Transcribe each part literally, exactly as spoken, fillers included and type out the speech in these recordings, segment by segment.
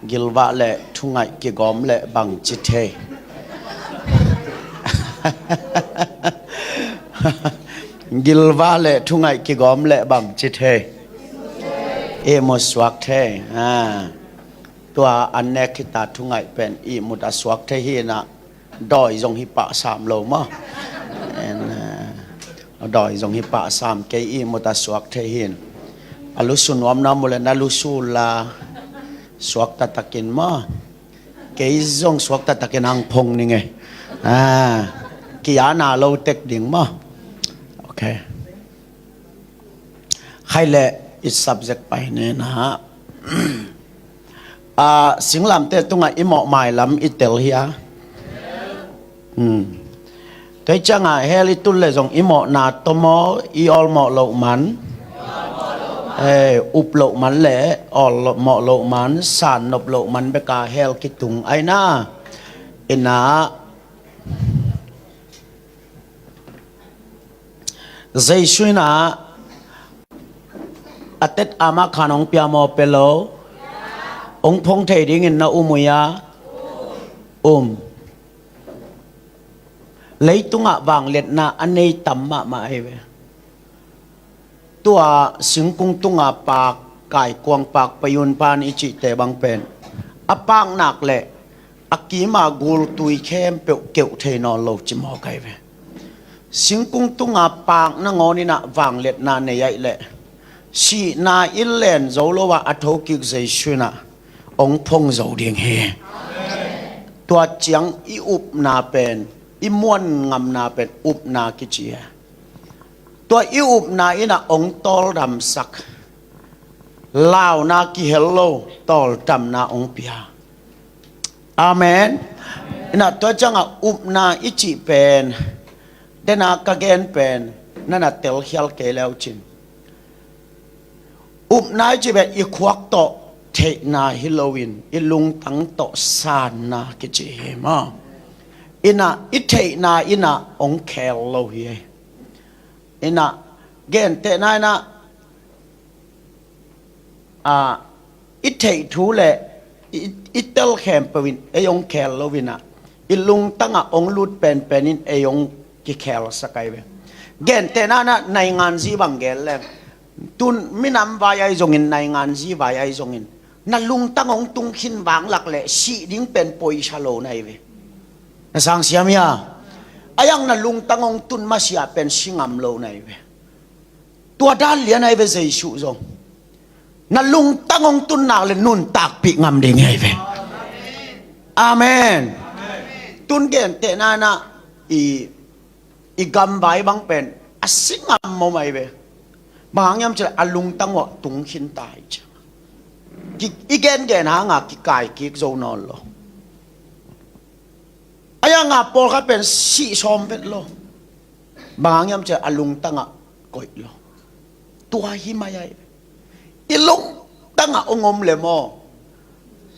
Gilvah le thungaih kigawm le bang ci thei? Gilvah le thungaih kigawm le bang ci thei? Ihmut suak thei. Ah. Tua an nek hita thungaih pen ihmut a suak thei hi inah, dawi zong hi pah sam lo maw? En, eh, dawi zong hi pah sam, kei ihmut a suak thei hi in. A lusu nuamnuam uh le na lusu la, suak taktakin maw? Kei zong suak taktakin hang phong ning e. Ah, kia na lo tek ding maw? Ok. Khai le i subject pai ni na. Ah, singlamteh tungah i mawh mailam i tel hia? Hmm. Tua hi ciangah hell i tun le zong i mawhna tawmaw i awlmawh loh man, eh, up loh man le awlmawh loh man, san nop loh man beka hell kitung aina. Inah Jesu inah a tet amah khan hong pia maw, pia lo? Hong phong thei dingin na um uh hia? Um. Leitungah vangliatna a nei tam mahmah ahi ve. Tua singkung tunga paak, kaikuang paak, payun pan i cihte bang pen a paak nak le a kima gultui khempeuh keuh thei nawn lo ci mawk ahi ve. Singkung tunga paak nangawn inah vangliatna nei ahih leh sihna i len zo lo ah a thokik Jesu inah hong phong zo ding hi. Tua ciang i upna pen, i muan ngamna pen upna kici hi. Tua i upna inah hong tawldamsak, launa kihel lo tawldamna hong pia. Amen. Inah tua ciangah upna i cih pen, dena ka gen pen na na telkhial kei leu cin. Upna i cih pen i khuak tawh theihna hi loin i lungtang tawh sanna kici hi maw? Inah i theihna inah hong khel lo hi. Inah gentehna inah, ah, i theih thu le i, i tel khempeuh in ei hong khel lo inah, i lungtangah hong lut penpen in ei hong kikhelsak ahi ve. Gentehna inah nainganzi bang gen leng, tun minam vai ahi zongin, nainganzi vai ahi zongin, na lungtang hong tung khin vanglak le sih ding pen poisa lo na hi ve. Na sang siam hia? A iang na lungtang hong tun masiah pen si ngam lo na hi ve. Tua dan lian ahi ve Jesu zong. Na lungtang hong tun nak le nuntakpih ngam ding ahi ve. Amen. Tun gentehna inah i, i gamvai bang pen a si ngam mawk ahi ve. Bang hang hiam cih leh a lungtang uah tung khin ta hi ci. Ki, i gengen hanga kikai kik zo nawn lo. A ianga pawlkhat pen sih sawm vet lo. Bang hang hiam cih leh a lungtangah koih lo. Tua hi mai ahi. I lungtangah hong om le maw,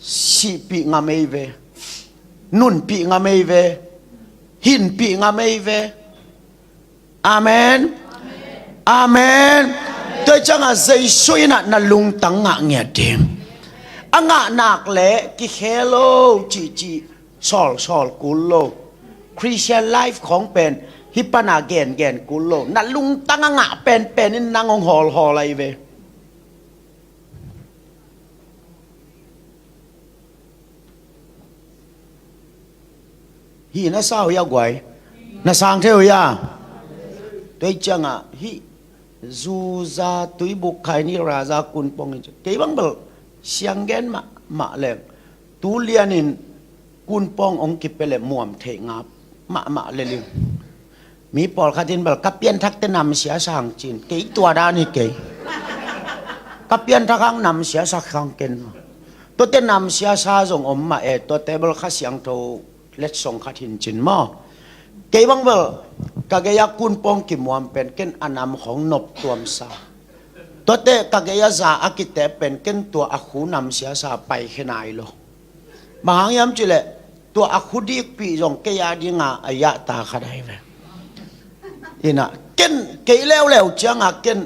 sihpih ngam ei ve. Nunpih ngam ei ve. Hinpih ngam ei ve. Amen. Amen. Tua hi ciangah Jesu inah na lungtang ngah ngiat ding. A ngah nak le kikhel lo cihcih sawlsawl kul lo. Christian life khawng pen hih pana gengen kul lo. Na lungtang a ngah penpen in nang hong hawlhawl ahi ve. Hih na sa uh hia guai? Na sang thei uh hia? Tua hi ciangah hih zuza tuibuk khaini raza kunpawng hi ci. Kei bang bel siang gen mahmah leng tu lianin kunpawng hong kipia le muam theih ngap mahmah le ling. Mi pawlkhat in bel ka pianthakte namsia sa hang cin, kei tua dan hi kei. Ka pianthak hang namsia sa hang ken. Tuate namsia sa zong om mah e, tuate bel Kha Siangtho letsong khat hin cin maw. Kei bang bel ka gei-a kunpawng kimuam pen ken a nam khawng nop tuamsa. Tuate ka gei-a za a kitep pen ken tua a khu namsia sa paikhia nai lo. Bang hang hiam cih leh tua a khu dikpih zong kei a dinga a yahta khat ahi ve. Inah ken kei leuleu cianga ken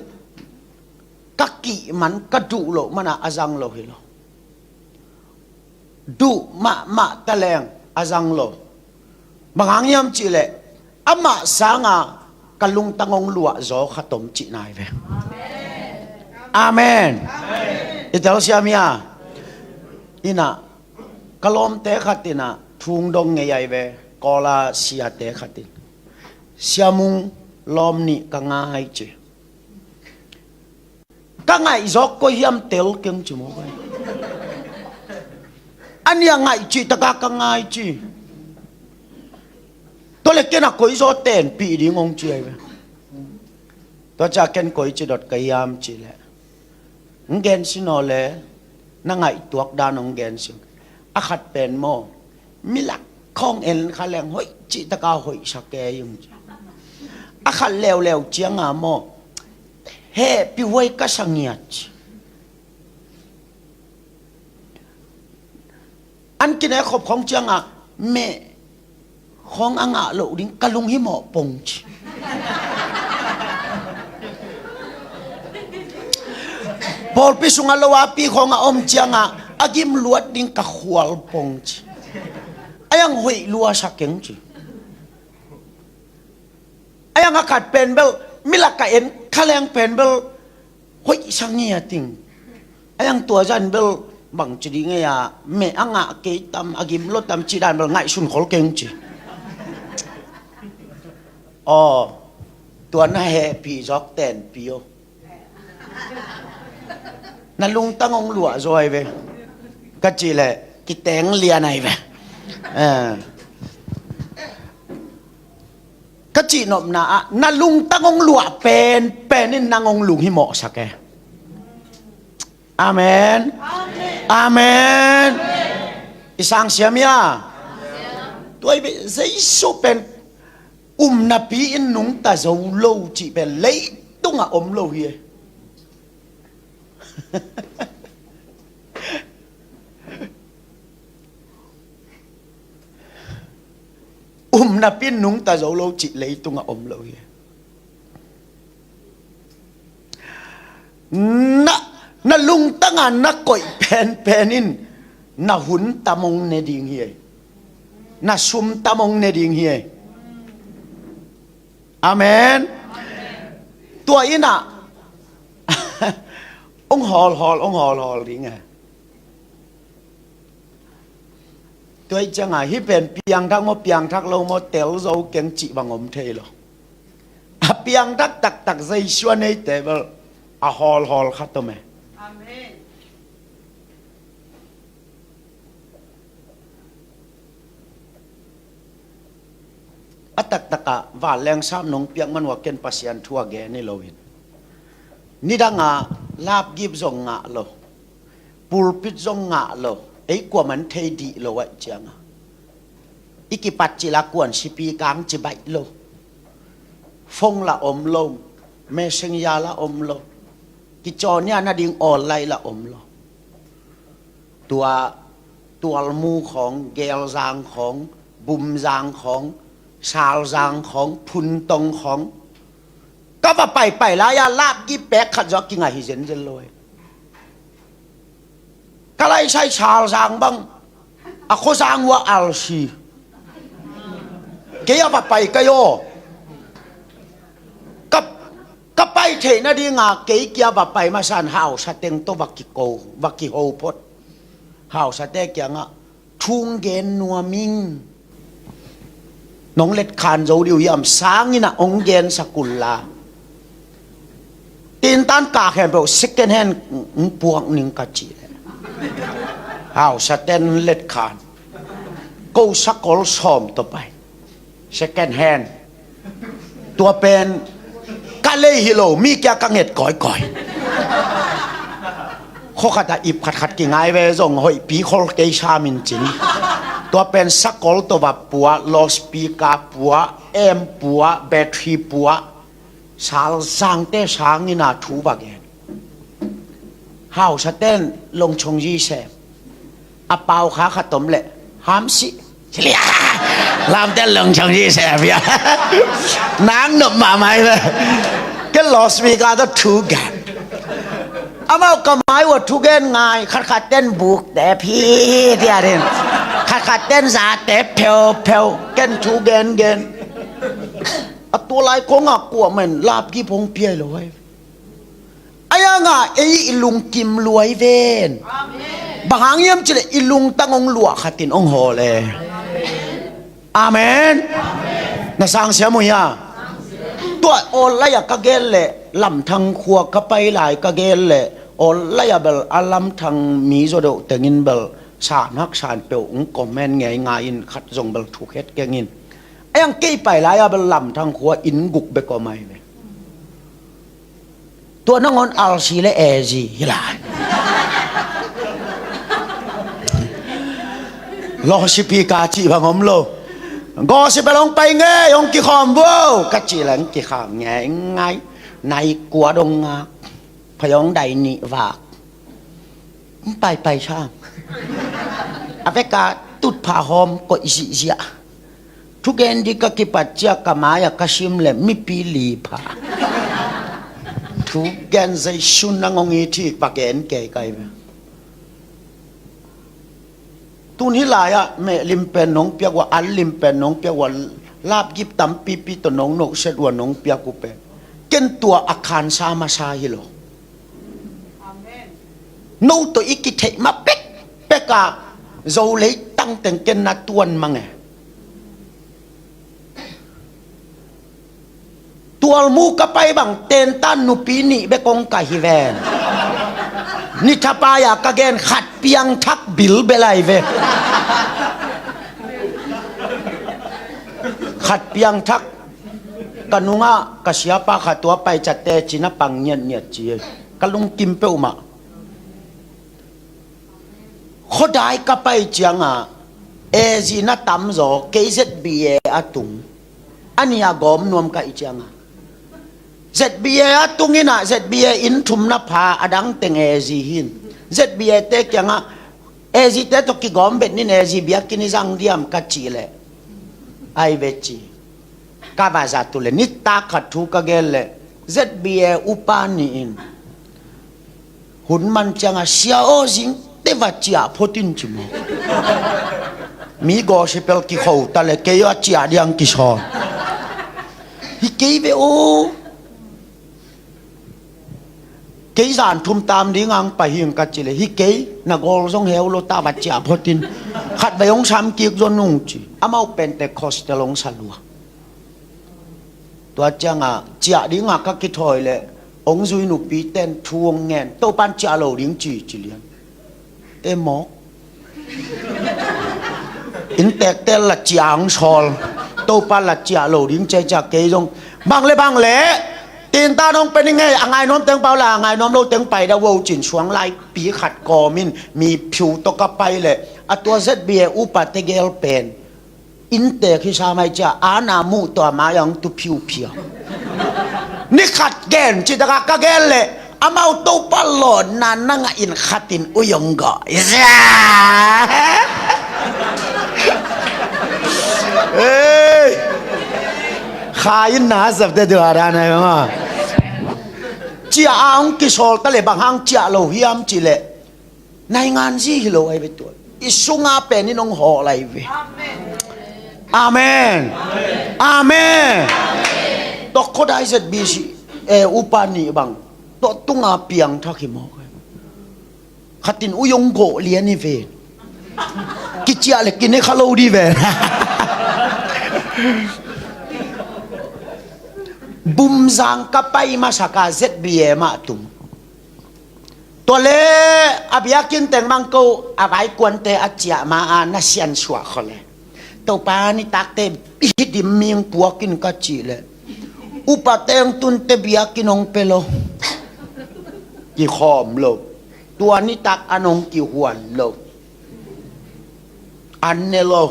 ka kih man, ka duh loh mana a zang lo hi lo. duh mahmah taleng a zang lo. Bang hang hiam cihleh amah sanga ka lungtang hong luahzaw khat om cihna hi ve. Amen. I telsiam hia? Innah ka lawmte khat innah thu hong dong ngei ahi ve. Kawla siate khat in, Sia Mung, lawm nih ka ngai ci. Ka ngaihzawk koi hiam tel keng ci maw. A nih a ngaih cih taka ka ngai ci. Tua le ken a koizaw tenpih ding hong ci ahi ve. Tua ciah ken koi ci dot ka hiam cihleh, hong gensin aw le, na ngaihtuak dan hong gensin. A khat pen maw, milak khawng en kha leng hoih cih taka hoihsa kei ung ci. A khat leuleu cianga maw, hehpih huai ka sa ngiat ci. An kinek khop khawng cianga meh khawng a ngah loh ding ka lunghimawh pong ci. Pawlpi sungah lo api khawng a om cianga a gim luat ding ka khual pong ci. A yang hoih lua sa keng ci. A yang a khat pen bel, milak a en kha leng pen bel hoih sa ngiat ing. A yang tua zan bel bangci ding ei a, meh a ngah kei tam, a gim lo tam cih dan bel ngaihsun khol keng ci. Aw, tua na hehpih zawk tenpih aw. Na lungtang hong luahzaw ahi ve. Ka cihleh kiteng lian ahi ve. Eh. Ka cihnopna ah na lungtang hong luah penpen in nang hong lunghimawhsak e. Amen. Amen. I sang siam hia? Tua hi ve, Jesu pen um napi in nungta zo lo cih pen leitungah om lo hi e. Um napi in nungta zo lo cih leitungah om lo hi. Na, na lungtanga na koih penpen in na hun tam hong ne ding hi. Na sum tam hong ne ding hi. Amen. Tua innah hong hawlhawl, hong hawlhawl ding e. Tua ih cianga hih pen piangthak maw, piangthak lo maw, tel zo keng cih bang om thei lo. A piangthak taktak Jesu a neite bel a hawlhawl khat om e. Amen. A taktakah vanleng sam nong piak man ua ken Pasian thu a gen hi loin, nidangah lapgip zong ngah lo, pulpit zong ngah lo, ei kuaman thei dih lo aih cianga i kipat cila kuan sipi kang ci baih lo, phone la om lo, messenger la om lo, kicawnia nading online la om lo. Tua tualmu khawng, gelzang khawng, bumzang khawng, salzang khawng, phuntong khawng ka va paipai lai-a lapgip pek khat zawh a kingah hi zenzen lo e. Ka laisai salzang bang a khuazang uh a alsi kei a va pai kai aw. Ka, ka pai theih nadinga kei kia va pai masan hausa teng tawh va kiko, va kiho phot. Hausate kiangah thu hong gen nuam ing. Nong letkhan zo dih uh hiam, sanginah hong gensak unla. Tintan kah khempeuh second hand hong puak ning ka cih leh, hausaten letkhan ko sakol sawm tawh pai. Second hand. Tua pen ka lei hi lo, mi kia ka nget kawikawi. Khuakhatah ip khatkhat kingai ve zong hoihpi khol kei sam in cin. Tua pen sakol tawh va pua, loudspeaker pua, amp pua, battery pua, salzangte sangina thu va gen. Hausaten longchong zi sem. A pau kha khat om leh hamsih. Lamten longchong zi sem ia. Nang nop mahmah hi ve. Ke loudspeaker tawh thu gen. Amau ka mai uh a thugen ngai, khatkhat ten bukte phi tiatin, khatkhat ten zate pheupheu, ken thugen gen. A tua lai kongah kuamah in lapgip hong piai lo ai. Ai anga ei i lungkim luai ven. Bang hang hiam cileh i lungtang hong luah khatin hong hawl e. Amen. Na sang siam uh hia? Tua awl lai-a ka gel leh, Lamthang khua ka pai lai ka gel leh, awl lai-a bel a Lamthang mi zaw deuh tengin bel san hak san peuh hong comment ngeingai in, khat zong bel thukhet keng in. Ai ang kei pai lai-a bel Lamthang khua inn guk bek om ai ve. Tua nangawn R C le A Z hi lai. Loudspeaker cih bang om lo. Gospel hong pai ngei, hong kikhawm vo ka cih leng kikham ngeingai. Nai kua dong ngak. Phayawng dai nih vak. Hong paipai sang. A veka tutpha hawm koih zihziah. Thugen ding ka kipat ciah ka mai-ah ka sim leh mipi li pha. Thugen Zeisu nang hong it hi va gen kei kai ve. Tun hih lai-ah meh lim pen nong piak uh a, an lim pen nong piak uh a, lapgip tampipi tawh nong nohset uh a nong piak uh pen, ken tua a khansa masa hi lo. No tawh i kitheih ma pekpek a, Zo leitang teng ken na tuan mang e. Tualmu ka pai bang tentan nupi nih bek hong kai hi ven. Ni thapai-a ka gen khat piangthak bilbel ai ve. Khat piangthak. Ka nungah ka siapa khat tua pai ciah teci na pang ngiatngiat ci. Ka lungkim peuhmah. Khuadai ka pai ciangah A Z na tamzaw, kei Z B A a tung. A nih a gawm nuam ka hih ciangah Z B A a tung in ah, Z B A inn thum na pha, a dang teng A Z hi in. Z B A te kiangah, A Z te tawh kigawm bet ning, A Z biakinn i zang diam ka cih leh, ai ve ci. Ka va zat uh leh nitak khat thu ka gen leh Z B A upa nih in hun man ciangah, "Sia aw, zingte va ciah phot in," ci maw. Mi gospel kikho ta leh kei aw a ciah ding kisawl. Hi kei ve aw. Kei zan thum tam ding ang pai hing ka cih leh, "Hi kei, na gawl zong heu lo, ta va ciah phot in. Khat vei hong sam kik zaw nung," ci. Amau Pentecostal hong sa lua. Tua ciangah ciah dingah ka kithawi leh hong zui nupi ten thu hong ngen, "Topan ciah lo ding ci," ci lian. E mawk. Inntekte la ciah hong sawl. Topa la ciah lo ding ci a, kei zong bang le bang le. Tintan hong pe ning ei, a ngainuam teng pau la, a ngainuam lo teng pai da vo cin suang laipi khat kawmin mi phiu tawh ka pai leh, a tua Z B A upa tegel pen inntek hi sa mai cia, a na muh tua mai ang tu phiuphiau. Ni khat gen ci taka ka gen leh, amau Topa lawtna nangah in khatin ui hong gawh. Ei! Kha in na zap te dua dan ai ma. Cia a hong kisawl ta leh bang hang ciah lo hiam cih leh, naingan zi hi lo ai ve tua. I sunga pen in hong hawl ai ve. Amen. Amen. Tok khodai Z B C, eh, upa nih bang. Tok tunga piangthak hi mawk ai. Khatin ui hong gawh lian hi ve. Kiciah le kine kha lo di ve. Bumzang ka pai masaka Z B A mah tung. Tua le a biakinn teng bang ko a vaikuante a ciah ma a na siansuah khole. Topa nitakte i dim ming puakin ka cih leh, upa teng tunte biakinn hong pe lo. Kikhawm lo. Tua nitak an hong kihuan lo. An ne lo.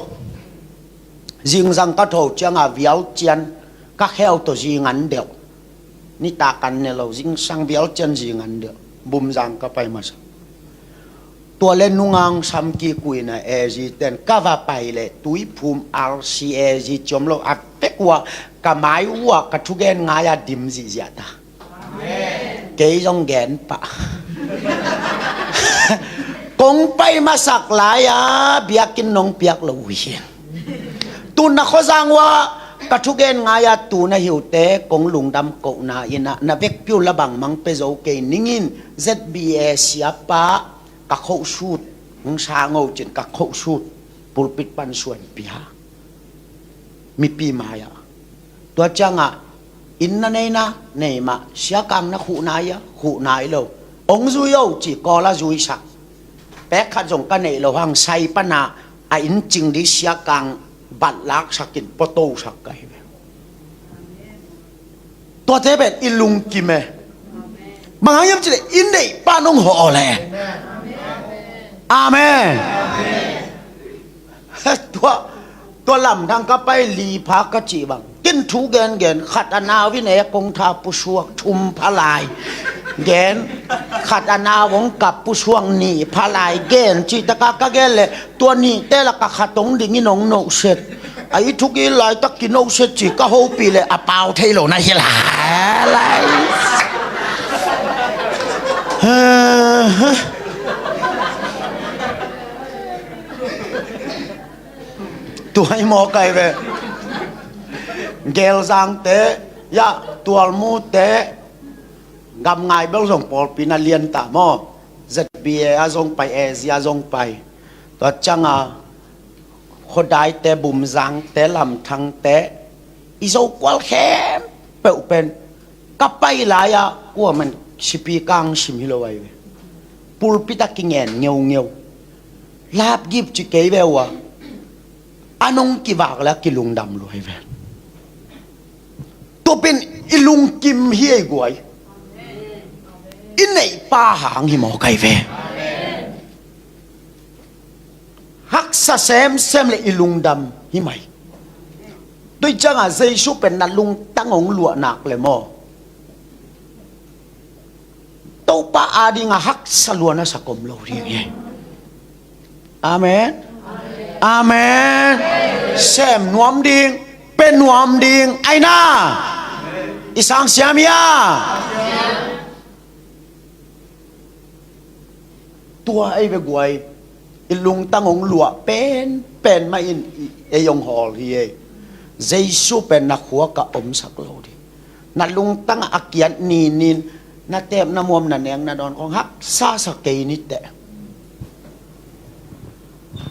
Zingzang ka tho cianga vial cian ka kheu tawh zingan deuh. Nitak an ne lo, zingsang vial cian zingan deuh. Bumzang ka pai masa. Tua le nungang sam kikuina A Z ten ka va pai le tuiphum R C A Z ciom lo a pek ua ka mai ua ka thugen ngai a dim zihziah ta. Kei zong gen pah. Kong pai masak lai-a biakinn nong piak lo uh hi. Tun na khuazang uh ah ka thugen ngai-a tu na hi uh teh kong lungdam kohna in ah na vekpi un la bangmah pia zo kei ning in, Z B A siapa ka khohsut, hong sang o cin ka khohsut, pulpit pan suan pia mipi mai-ah. Tua ciangah inn na nei na nei mah, Sia Kang na khuh nai a, khuh nai lo, hong zui o ci, call a zuisak. Pek khat zong ka neih loh hang sai pan ah a inn cing ding Sia Kang bat laksak in photo sak ka hi ve. Tuate pen i lungkim e. Bang hang hiam cih leh i neihpa nong hawl e. Amen. Tua, tua lamdang ka pai li pha ka cih bang, ken thu gengen, khat a nau in e kong tha pusuak thum pha lai gen, khat a nau hong kap pusuak nih pha lai gen cih taka ka gen leh, tua nihte lak a khat hong ding in hong nohset. A i thuk i laitak kinohset ci ka hopih leh a pau thei lo na hi lai. Tua i mawk ai ve. Gelzangte, ya, Tualmute, Gamngai bel zong pawlpi na lian ta maw. Z B A a zong pai, A Z a zong pai. Tua ciangah Khuadaite, Bumzangte, Lamthangte, i Zokual khempeuh pen ka pai lai-ah kua man sipi kang sim hi lo ai ve. Pulpit a kingen ngeungeu. Lapgip ci kei ve uh a, a nong kivak le a kilungdam lua hi ve. Tua pen i lungkim hi ei guai. I neihpa hang hi mawk ai ve. Haksa semsem le i lungdam hi mai. Tua ciangah Jesu pen na lungtang hong luah nak le maw, Topa adingah haksa lua na sak om lo ding hi. Amen. Amen. Sem nuam ding, pe nuam ding ai na. I sang siam hia? Tua ei ve guai. I lungtang hong luah penpen mah in ei hong hawl hi ei. Jesu pen na khuak ah omsak lo ding. Na lungtang ah a kiat ninin, na tep na muam, na neng na dawn khong haksa sa kei ni teh.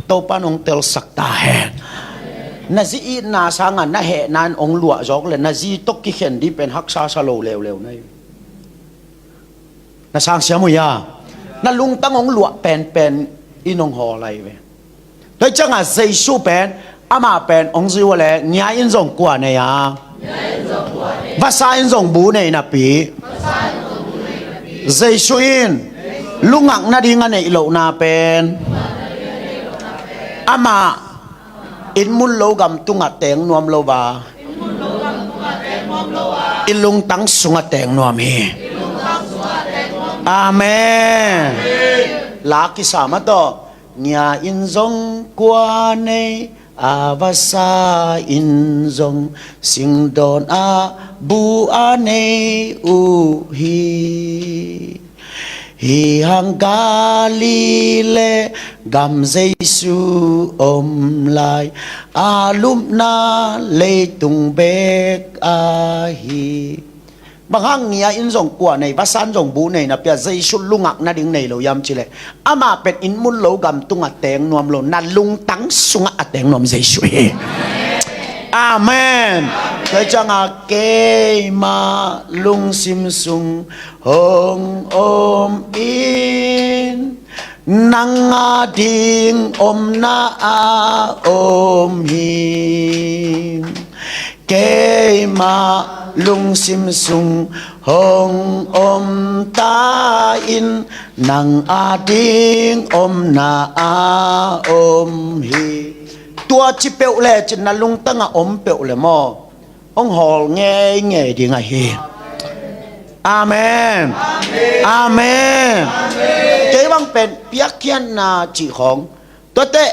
Topa nong telsak ta hen. Na zi itna sangah na hehna in hong luah zawk le na zi tawh kikhen ding pen haksa sa lo leuleu na hi. Na sang siam uh hia? Na lungtang hong luah penpen in hong hawl ai ve. Tua ciangah Jesu pen, amah pen hong zui uh le, ngia in zong kua nei a, vasa in zong bu nei napi, Jesu in lungak nading a neih lohna pen amah inn mun lo gam tungah teng nuam lo a, i lungtang sungah teng nuam hi. Amen. La kisa mah tawh, ngia in zong kua nei a, vasa in zong singdawn a bu a nei uh hi. Hih hang Galilee gam Jesu om lai a lupna leitung bek ahi. Bang hang ngia in zong kua nei, vasa in zong bu nei napi a Jesu lungak nading nei lo hiam cih leh, amah pen inn mun lo gam tungah teng nuam lo, na lungtang sungah a teng nuam Jesu hi. Amen. Tua ciangah keimah lungsim sung hong om in, nang ading omna a om hi. Keimah lungsim sung hong om ta in, nang ading omna a om hi. Tua ci peuh le cin na lungtangah om peuh le maw, hong hawl ngeingei ding ahi. Amen. Amen. Kei bang pen piakkhiatna cih khawng, tuate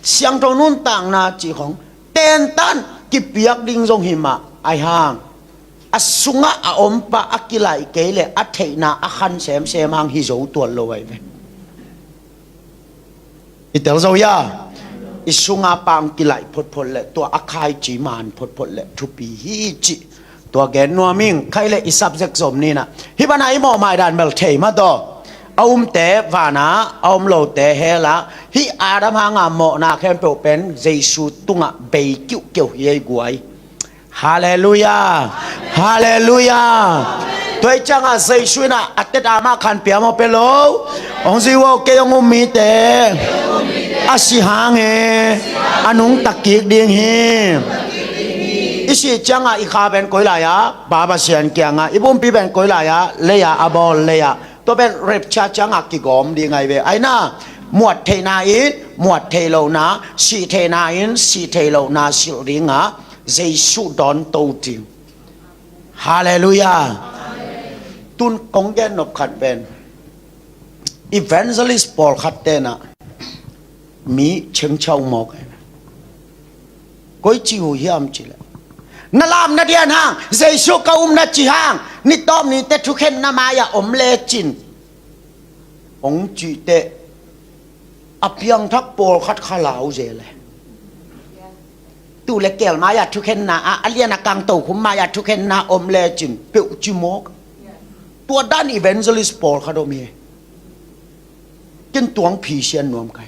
siangtho nuntakna cih khawng tentan kipiak ding zong hi mah ai hang. a sungah a ompa a kilaih kei le a theihna a khan semsem hang hi zo tuan lo ahi ve. I tel zo hia? I sunga pang kilaih photphot le tua a khaici man photphot le thupi hi cih tua gen nuam ing. Khai le i subject zom ni na. Hih bana i mawh maidan bel thei mah tawh. A umte vana, a um lote hela. Hih Adam hanga mawhna khempeuh pen Jesu tungah bei kiuhkeuh hi ei guai. Halleluiah. Halleluiah. Tua ih ciangah Jesu inah a teta mah khan pia maw pe lo. Hong zui uh aw, kei hong um mite a si hang e, a nungta kik ding hi. I sih ciangah i kha pen koi lai-ah? Pa Pasian kiangah. I pumpi pen koi lai-ah? Lei-ah, a bawl lei-ah. Tua pen rapture ciangah kigawm ding ahi ve. Aina, muat theihna in muat thei lohna, sih theihna in sih thei lohna silh dingah Jesu dawn to ding. Halleluiah. Tun kong gen nop khat pen evangelist pawlkhat tenah mi chengchau mawk ahi. Koi ci uh hiam cileh, na lam na dian hang, Jesu ka um na ci hang, nitawp nite thukhenna mai-ah om lecin hong cihte a piangthak pawlkhat kha lau zel e. Tuu le keel mai-ah thukhenna ah, a lian a kang tokhum mai-ah thukhenna om lecin peuh ci mawk. Tua dan evangelist pawlkhat om hi. Ken tuang phisian nuam kai.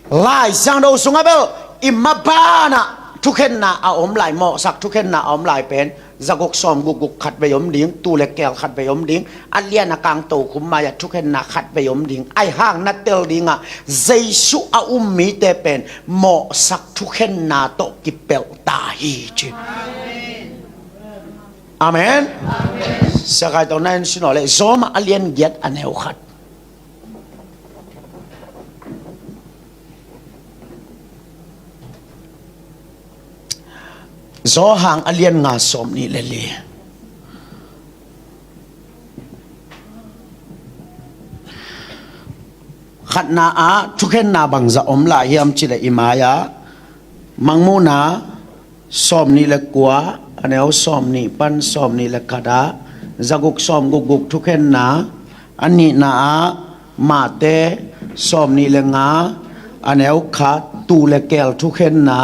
Lai Siangtho sungah bel i mabanah thukhenna a om lai, mawhsak thukhenna a om lai pen zaguk sawm gukguk khat vei om ding, tuu le keel khat vei om ding, a lian a kang tokhum mai-ah thukhenna khat vei om ding. Ahi hang na tel dingah Jesu a um mite pen mawhsak thukhenna tawh kipelh ta hi ci. Amen. Sakai tawh na en sin aw le, Zawmah a lian giat a neu khat. Zawhang a lian nga sawm nih le li. Khatna ah thukhenna bangzah om lai hiam cileh i mai-ah Mangmuhna sawm nih le kua, a neu sawm nih pan sawm nih le khat ah, zaguk sawm gukguk thukhenna, a nihna ah Mate sawm nih le nga, a neu khat, tuu le keel thukhenna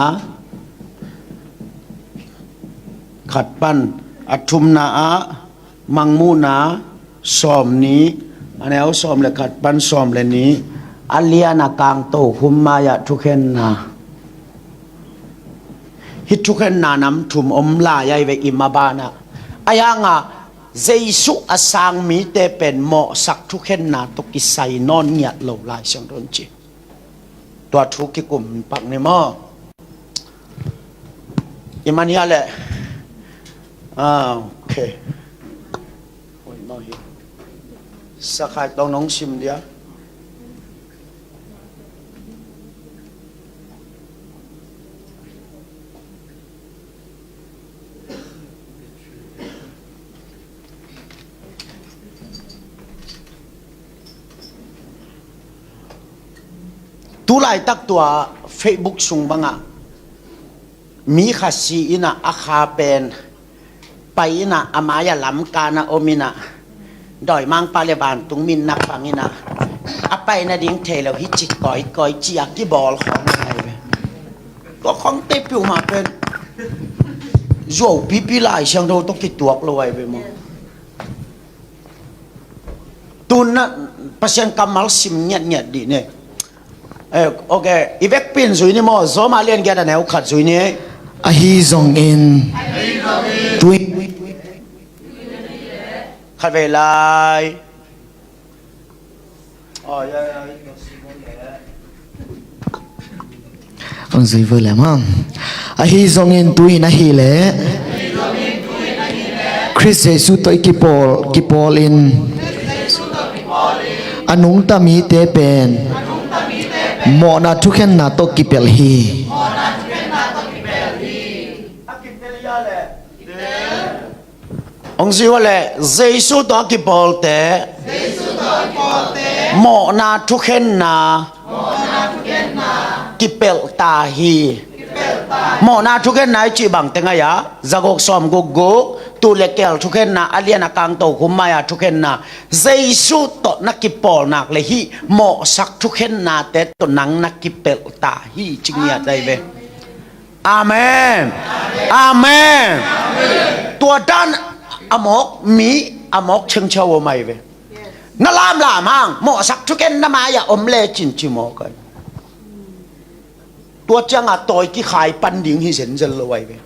khat pan, a thumna ah Mangmuhna sawm nih, a neu sawm le khat pan sawm le nih, a lian a kang tokhum mai-ah thukhenna. Hih thukhenna nam thum om lai ahi ve i mabanah. Ahi hangah Jesu a sang mite pen mawhsak thukhenna tawh kisai nawn ngiat lo Lai Siangtho in ci. Tua thu kikum pak ni maw? I man hia leh? Ah, ok. Sakhai tawng nong sim dia. Tu laitak tua Facebook sung bangah mi khat si inah a kha pen pai inah a mai-ah lamkana om inah dawimangpa le vantung min na pang inah a pai nading thei lo hi ci kawikawi ci-a kibawl khawng ahi ve. Tua khawngte piuhmah pen zuau pipi Lai Siangtho tawh kituak lo ahi ve maw? Tun na Pasian kammal sim ngiatngiat dih ne. Eh, ok, i vekpi in zui ni maw? Zawmah lian giat a neu khat zui ni. Ahi zongin tui khat vei lai. Oh, ya, ya, ya. Hong zui vua leh maw. Ahi zongin tu-in ahih leh Khrist Jesu tawh i kipawl, kipawl in a nungta mite pen mawhna thukhenna tawh kipelh hi. Hong zui vua leh, Jesu tawh a kipawlte mawhna thukhenna kipelh ta hi. Mawhna thukhenna i cih bangte ngaih a, zaguk sawm gukguk, tuu le keel thukhenna, a lian a kang tokhum mai-a thukhenna, Jesu tawh na kipawl nak le hih mawhsak thukhennate tawh nang na kipelh ta hi, ci ngiat ahi ve. Amen. Amen. Tua dan a mawk mi a mawk chengchau om ahi ve. Na lamlam hang mawhsak thukhenna mai-ah om lecin ci mawk ahi. Tua ciangah tawi kikhai pan ding hi zenzel lo ahi ve.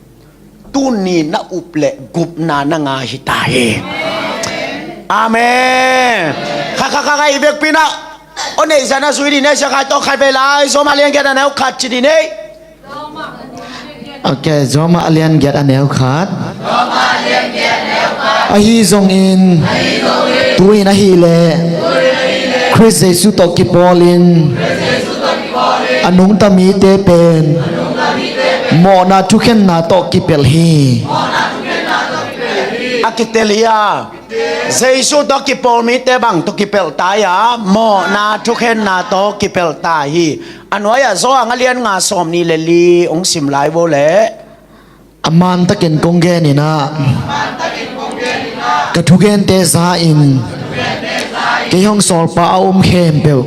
Tuni na up le gupna na ngah hi ta hi. Amen. Kha kha kha kha i vekpi-in ah, aw neih zah na zui dih ni ei, sia khai tawh khat vei lai, Rom a lian giat a neu khat ci dih ni ei. Ok, Rom a lian giat a neu khat. Ahi zongin, tu-in ahih leh Khrist Jesu tawh kipawlin a nungta mite pen mawhna thukhenna tawh kipelh hi. A kitel hi a, Jesu tawh kipawl mite bang tawh kipelh ta hi a, mawhna thukhenna tawh kipelh ta hi. A nuai-ah Johan a lian nga sawm nih le li hong sim lai vo leh. A mantakin kong genin ah, ka thugente za-in kei hong sawlpa a um khempeuh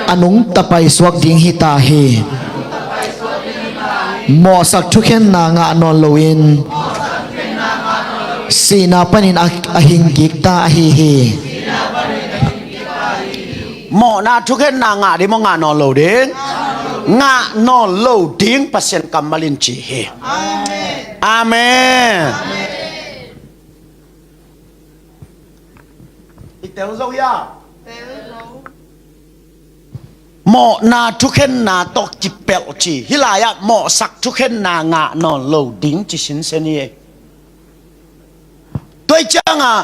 a nungta paisuak ding hi ta hi. Mawhsak thukhenna ngah nawn loin sihna panin a, a hing kik ta ahi hi. Mawhna thukhenna ngah ding maw, ngah nawn lo ding? Ngah nawn lo ding, Pasian kammal in ci hi. Amen. I tel zo hia? Mawhna thukhenna tawh kipelh ci. Hih lai-ah mawhsak thukhenna ngah nawn lo ding ci sinsen hi. Tua hi ciangah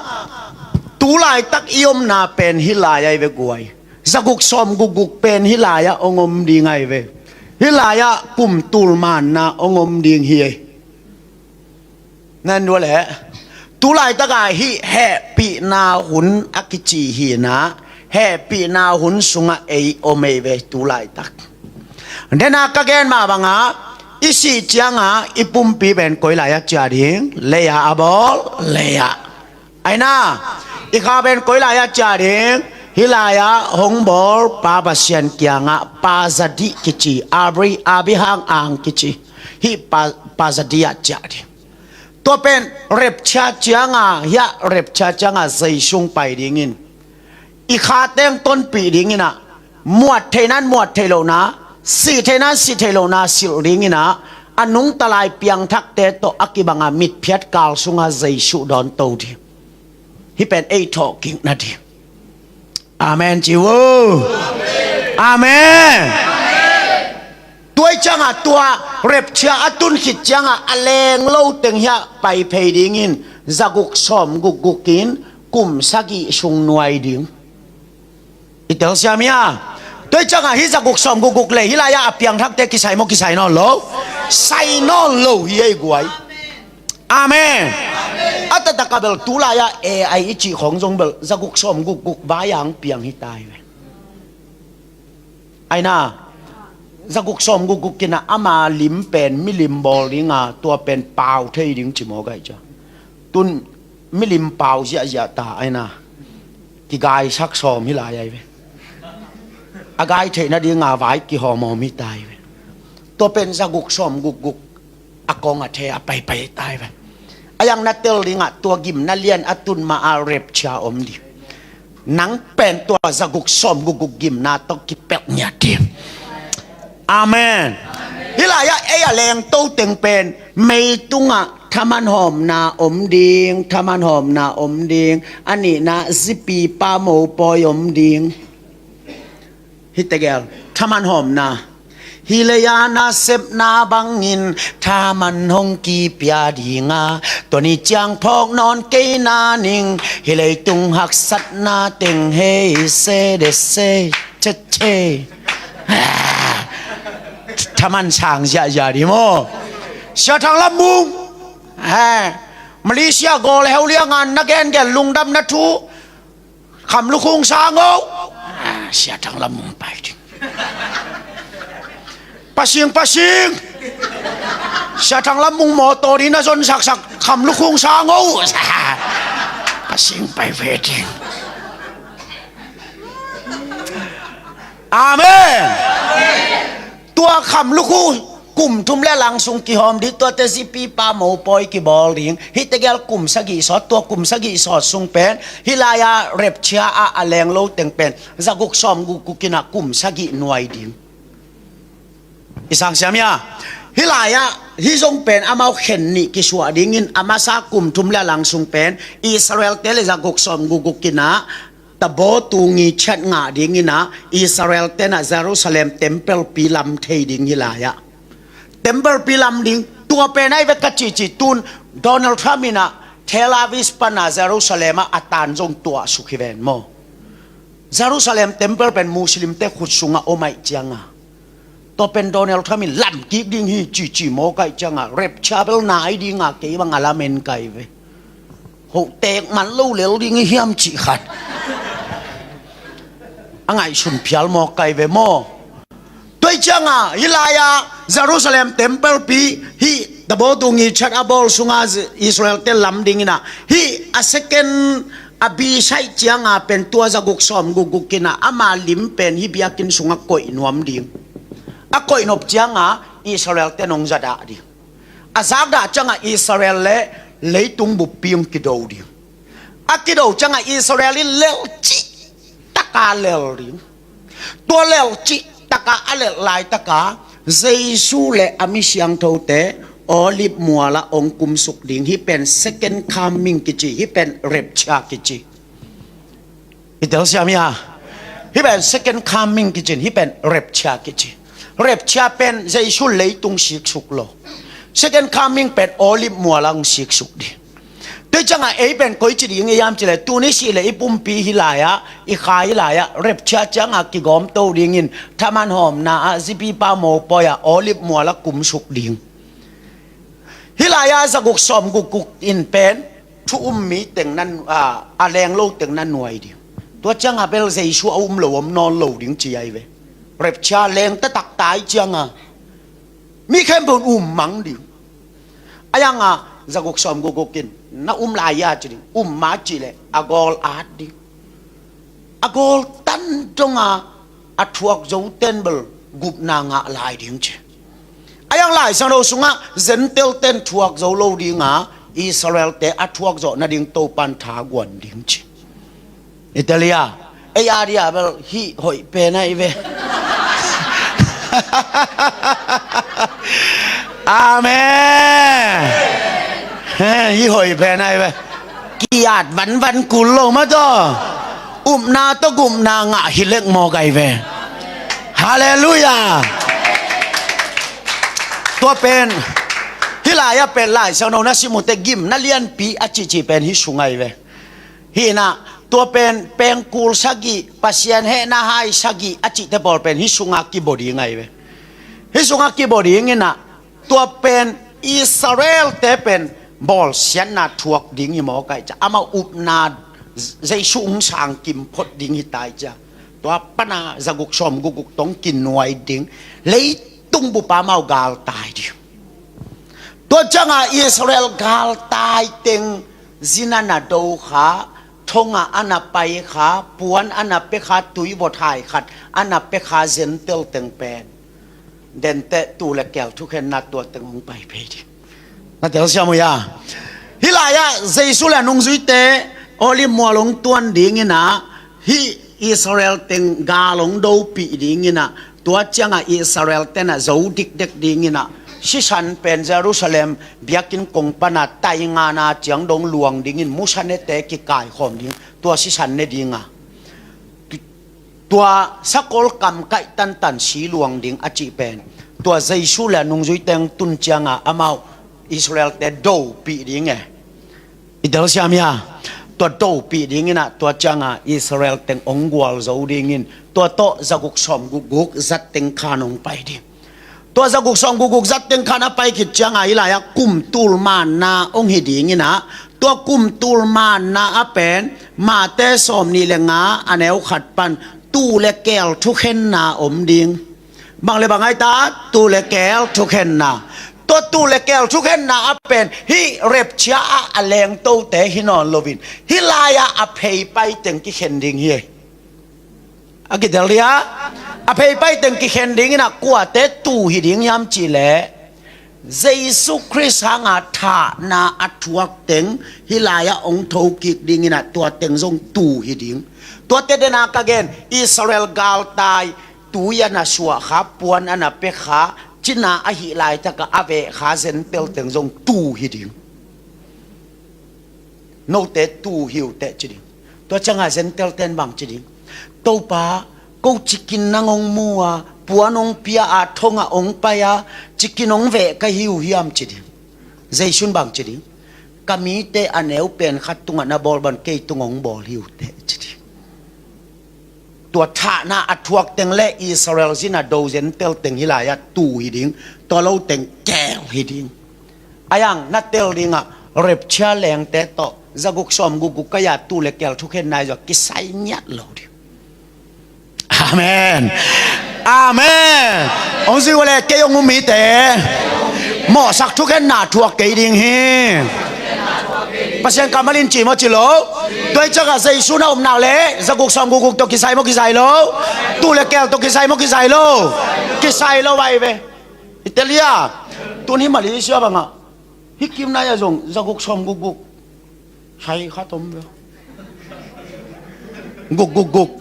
tu laitak i omna pen hih lai ahi ve guai. Zaguk sawm gukguk pen hih lai-ah hong om ding ahi ve. Hih lai-ah kum tul manna hong om ding hi. Nan dua leh, tu laitakah hih hehpihna hun a kici hi-in ah, hehpihna hun sungah ei om ei ve tu laitak. Dena ka gen mah bangah, i sih ciangah i pumpi pen koi lai-ah ciah ding? Lei-ah a bawl, lei-ah. Aina, i kha pen koi lai-ah ciah ding? Hih lai-ah hong bawl Pa Pasian kiangah, Pa Zadih kici, Abri, Abihang ang kici, hih Pa, Pa Zadih ah ciah ding. Tua pen rapture cianga, hiah rapture cianga Zeisu hong pai dingin, i kha teng tonpih dingin ah, muat theihna in muat theih lohna, sih theihna in sih theih lohna silh dingin ah, a nungta lai piangthakte tawh a kibanga mitphiat kal sunga Zeisu dawnto ding. Hih pen ei thawhkikna ding. Amen ci vo. Amen. Tua hi ciangah tua rapture a tun khit ciangah a leng lo teng hiah pai phei dingin zaguk sawm gukguk in kum sagih sung nuai ding. I telsiam hia? Tua hi ciangah hih zaguk sawm gukguk le hih lai-ah a piangthakte kisai maw, kisai nawn lo? Sai nawn lo hi ei guai. Amen. A taktak a bel tu lai-ah A I i cih khawng zong bel zaguk sawm gukguk vai-ah hong piang hi ta hi ve. Aina, zaguk sawm gukguk in ah ama lim pen milim bawl dinga, tua pen pau thei ding ci maw gai cia. Tun milim pau ziahziah ta aina, kigaisak sawm hi lai ahi ve. A gai theihna dinga vai kihawmhawm hi ta hi ve. Tua pen zaguk sawm gukguk a kong a the a paipai ta hi ve. A yang na tel dingah tua gimna lian a tun ma-a rapture om ding. Nang pen tua zaguk sawm gukguk gimna tawh kipelh ngiat ding. Amen. Hih lai-ah ei a lengto teng pen meitungah thaman hawmna om ding, thaman hawmna om ding. A nihna zipi pa mopawi om ding. Hih tegel, thaman hawmna. Hih lei-a nasepna bangin thaman hong kipia dinga, tua ni ciang phawk nawn kei na ning, hih leitung haksatna teng hei se de se che che. Ah, thaman sang ziahziah ding maw. Sia Thang Lam Mung. Ah, Malaysia gawl heulia ngan na gengen lungdamna thu. Kham lukhung sang o. Ah, Sia Thang Lam Mung pai ding. Pasing, pasing. Siathang lam mung mawtaw ding na zon saksak kham lukhung sang o. Pasing pai ve ding. Amen. Tua kham lukhu kum thum le lang sung kihawm ding, tuate zipipa mopawi kibawl ding. Hihte gel kum sagih sawt, tua kum sagih sawt sung pen hih lai-a rapture ah a lenglo teng pen zaguk sawm gukguk in ah kum sagih nuai ding. I sang siam hia? Hih lai-ah hih zong pen amau khen nih kisuah dingin a masa kum thum le a lang sung pen Israel-te le zaguk sawm gukguk in ah tabaw tungi chat ngah dingin ah Israel-te in ah Jerusalem temple pi lam thei ding hih lai-ah. Temple pi lam ding, tua pen ai ve ka cihcih tun Donald Trump in ah Tel Aviv pan ah Jerusalem ah a tan zong tuahsuk hi ven maw. Jerusalem temple pen Muslim-te khut sungah om aih cianga tua pen Donald Trump in lam kik ding hi cici maw kaih cianga rapture bel nai dinga kei bang a lamen kai ve. Hoh tek man lo lel ding hi hiam cih khat a ngaihsun phial maw kai ve maw. Tua hi cianga hih lai-a Jerusalem temple pi hih tabaw tungi chat a bawl sunga Israel-te lam dingin ah hih a second a bi saih cianga pen tua zaguk sawm gukguk in ah ama lim pen hih biakinn sungah koih nuam ding. A koih nop cianga Israel-te nong zadah ding. A zakdah cianga Israel le leitung buppi hong kido ding. A kido cianga Israel in lelh cih taka lelh ding. Tua lelh cih taka a lelh laitaka Jesu le a mi siangthote Olive mualah hong kumsuk ding. Hih pen second coming kici, hih pen rapture kici. I telsiam hia? Hih pen second coming kicin, hih pen rapture kici. Rapture pen Jesu leitung siksuk lo. Second coming pen Olive mualah hong siksuk ding. Tua hi cianga ei pen koici ding i hiam cih leh tuni sih leh i pumpi hih lai-ah i kha hih lai-ah rapture cianga kigawmto dingin thaman hawmna ah zipipa mopawi ah Olive mualah kumsuk ding. Hih lai-ah zaguk sawm gukguk in pen thu um mi teng nan a lenglo teng nan nuai ding. Tua cianga bel Jesu a um lo om nawn lo ding ci ai ve. Rapture leng taktak tai cianga mi khempeuh in um mang ding. A yanga zaguk sawm gukguk in na um lai-a ci ding, um ma cih leh a gawl at ding. A gawl tan donga a thuak zo ten bel gupna ngah lai ding ci. A yang Lai Siangtho sungah Gentile ten thuak zo lo dinga Israel-te a thuak zawh nading Topan thaguan ding ci. I tel hia? Ei a dia bel hih hoih pen ahi ve. Amen. Hih hoih pen ahi ve. Kiat vanvan kul lo mah tawh upna tawh gupna ngah hi lek mawk ahi ve. Halleluiah. Tua pen hih lai-ah pen Lai Siangtho na sim uh teh gimna lianpi a cihcih pen hih sung ahi ve. Hih in ah tua pen pengkul sagih, Pasian hehna hai sagih a cihte pawl pen hih sungah kibaw ding ahi ve. Hih sungah kibaw ding in ah tua pen Israel-te pen bawlsiatna thuak ding hi mawk ahi ciah amau upna Jesu hong sang kim phot ding hi ta ahi ciah tua pana zaguk sawm gukguk tawh hong kinuai ding, leitung bup ah amau galtai ding. Tua cianga Israel galtai teng zin a na do kha, thongah a na pai kha, puan a na pia kha, tuivawthai khat a na pia kha Gentile teng pen denteh tuu le keel thukhenna tua teng hong pai phei ding. Na telsiam uh hia? Hih lai-ah Jesu le a nungzuite Olive mual hong tuan ding in ah hih Israel teng gal hong dopih ding in ah tua cianga Israel ten ah zo dikdek ding in ah sisan pen Jerusalem biakinn kong pana taingana ciang dong luang dingin musanete kikaikhawm ding, tua sisan ne dinga tua sakol kam kaih tantan si luang ding a cih pen tua Jesu le a nungzuite hong tun cianga amau Israel-te dopih ding e. I telsiam hia? Tua dopih ding in ah tua cianga Israel teng hong gualzo dingin tua tawh zaguk sawm gukguk zat teng khan hong pai ding. Tua zaguk sawm gukguk zat teng khan a pai khit cianga hih lai-ah kum tul manna hong hi ding in ah tua kum tul manna ah pen Mate sawm nih le nga a neu khat pan tuu le keel thukhenna om ding. Bang le bang ai ta, tuu le keel thukhenna. Tua tuu le keel thukhenna a pen hih rapture ah a lengtote hi nawn loin, hih lai-ah a pheipai teng kikhen ding hi. A kitel dia, a pheipai teng kikhen ding in ah kuate tuu hi ding hiam cih leh, Jesu Khrist hanga thahna a thuak teng hih lai-ah hong thokik ding in ah tua teng zong tuu hi ding. Tuate dena ka gen, Israel galtai tui a na suah kha, puan a na pia kha, cina ahih laitakah a veh kha Gentile teng zong tuu hi ding. Note tuu hi uh teh ci ding. Tua ciangah Gentile ten bang ci ding? Topa, ko cikin nang hong mu a, puan hong pia a, thongah hong pai a, cikin hong veh ka hi uh hiam ci ding. Jesu in bang ci ding? Ka mite a neu pen khat tungah na bawl bang kei tungah hong bawl hi uh teh ci ding. Tua thahna a thuak teng le Israel zin a do Gentile teng hih lai-ah tuu hi ding. Tua lo teng keel hi ding. A yang na tel dingah rapture lengte tawh zaguk sawm gukguk kai-a tuu le keel thukhenna i zuak kisai ngiat lo ding. Amen. Amen. Hong zui uh le kei hong um mite mawhsak thukhenna thuak kei ding hi. Pasian kammal in ci maw ci lo? Tua hi ciangah Jesu na upna le zaguk sawm gukguk tawh kisai maw kisai lo? Tuu le keel tawh kisai maw kisai lo? Kisai lo vai ve. I tel dia, tun hih Malaysia bangah hih kimnai ah zong zaguk sawm gukguk sai khat om ve. Gukgukguk.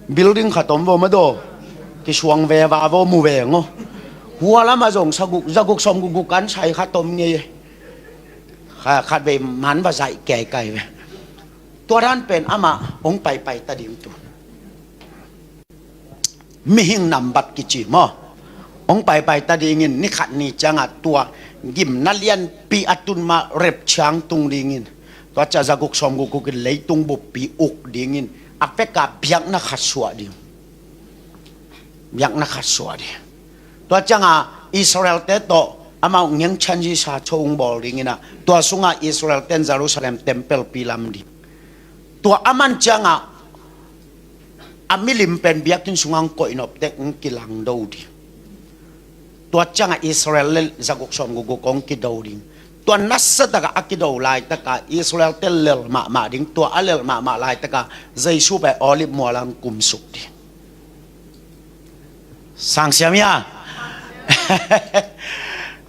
Building khat om ve madaw. Kisuang veva ve mu ve ngaw. Hua lamah zong saguk, zaguk sawm gukguk kan sai khat om ngei. Kha, khat vei man va zaih keikai ve. Tua dan pen amah hong paipai ta ding tu. Mihing nambat kici maw? Hong paipai ta dingin ni khat ni ciangah tua gimna lianpi a tun mah rapture hong tung dingin, tua ciah zaguk sawm gukguk in leitung buppi uk dingin a veka biakna khat suah ding. Biakna khat suah ding. Tua ciangah Israel-te tawh amau ngengchan zisa cho hong bawl dingin ah, tua sungah Israel-ten Jerusalem tempelpi lam ding. Tua a man ciangah a milim pen biakinn sungah hong koihnop tek hong kilangdo ding. Tua ciangah Israel le zaguk sawm gukguk hong kido ding. Tua nasatakah a kido laitakah Israel-te lel mahmah ding. Tua a lel mahmah laitakah Jesu pen Olive mualah hong kumsuk ding. Sangsiam ia.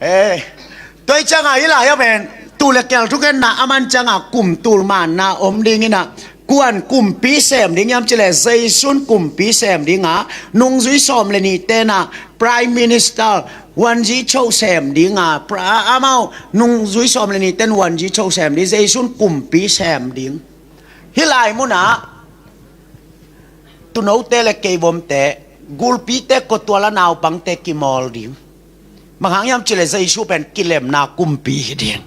Eh, tua hi ciangah hih lai-ah pen tuu le keel thukhenna a man ciangah kum tul manna om dingin ah, kuan kumpi sem ding hiam cih leh Jesu in kumpi sem ding a, nungzui sawm le nihte in ah Prime Minister Wungyichoke sem ding a, pra-, amau nungzui sawm le nihte in Wungyichoke sem ding, Jesu in kumpi sem ding. Hih lai munah tuunote le keivomte, gulpite, kotual a naupangte kimawl ding. Bang hang hiam cih leh Jesu pen kilemna kumpi hi ding.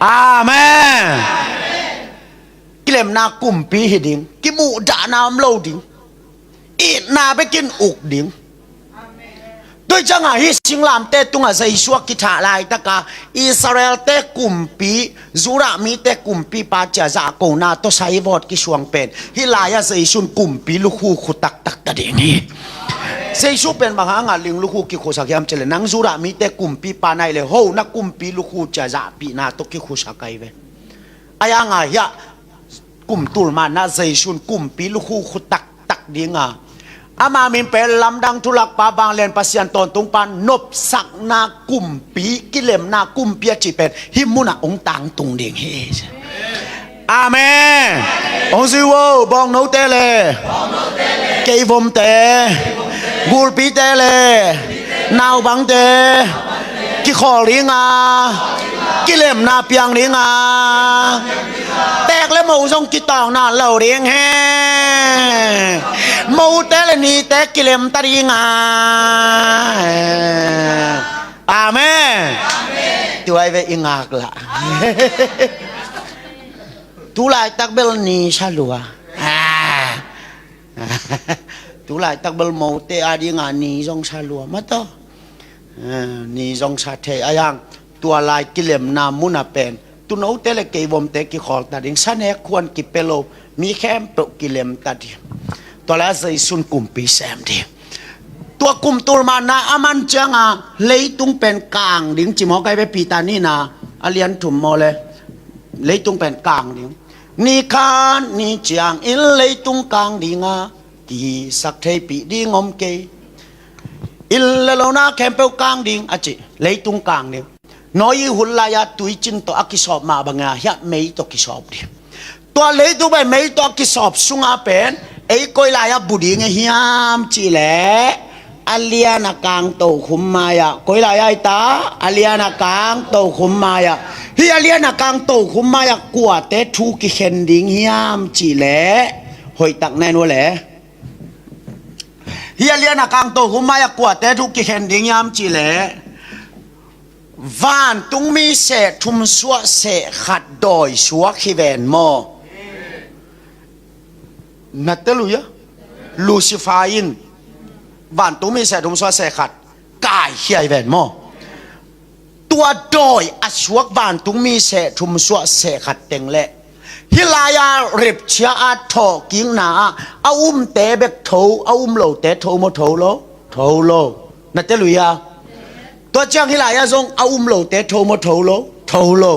Amen. Kilemna kumpi hi ding. Kimuhdahna om lo ding. Itna bekin uk ding. Tua hi ciangah hih singlamteh tungah Jesu a kithah laitaka Israel-te kumpi, Judah mite kumpipa ci-a zahkona tawh saivawt kisuang pen hih lai-ah Jesu in kumpi lukhu khu taktak ta ding hi. Jesu pen bang hangah ling lukhu kikhusak hiam cih leh, nang Judah mite kumpipa na hih leh ho na kumpi lukhu ci-a zahpihna tawh kikhusak ahi ve. Ahi hangah hiah kum tul manna Jesu in kumpi lukhu khu taktak ding a, ama min pen lamdang thulakpa, vanglian Pasian tawntungpa, nopsakna kumpi, kilemna kumpi a cih pen hih munah hong tangtung ding hi. Amen. Hong zui vo, bawngnote le keivomte, gulpite le naubangte kikhawl ding a, kilemna piang ding a, teek le mo zong kitawng nawn lo ding hi. Mote le nite kilem ta ding a. Amen. Tua hi ve, i ngak lah. Tu laitak bel ni sa lua. Ah. Tu laitak bel mote a dingah ni zong sa lua mah tawh. Ah, ni zong sa thei a, ahi hang tua lai kilemna munah pen tuunote le keivomte kikhawl ta ding, sa nek khuan kipia lo, mi khempeuh kilem ta ding. Tua lai-ah Jesu in kumpi sem ding. Tua kum tul manna a man cianga leitung pen kang ding ci maw, kai ve Peter nihna a lian thum maw le, leitung pen kang ding. Ni khat ni ciangin leitung kang dinga kisak theipih ding om kei. Inn le lona khempeuh kang ding a ci, leitung kang ding. Noah ii hun lai-a tuicin tawh a kisawp mah bangin hiah mei tawh kisawp ding. Tua leitung pen mei tawh a kisawp sunga pen ei koi lai-a bu ding a hiam cihleh, a lian a kang tokhum mai-ah, koi lai-a i ta, a lian a kang tokhum mai-ah. Hih a lian a kang tokhum mai-ah kuate thu kikhen ding hiam cihleh, hoihtak na en uh le. Hih a lian a kang tokhum mai-ah kuate thu kikhen ding hiam cihleh, vantungmi seh thum suah seh khat dawi suak hi ven maw? Na tel uh hia? Lucifer in vantungmi seh thum suah seh khat kaikhia hi ven maw? Tua dawi a suak vantungmi seh thum suah seh khat teng le hih lai-a rapture a thawhkikna ah a umte bek tho, a um lote tho maw, tho lo? Tho lo. Na tel uh hia? Tua ciang hih lai-a zong a um lote tho maw, tho lo? Tho lo.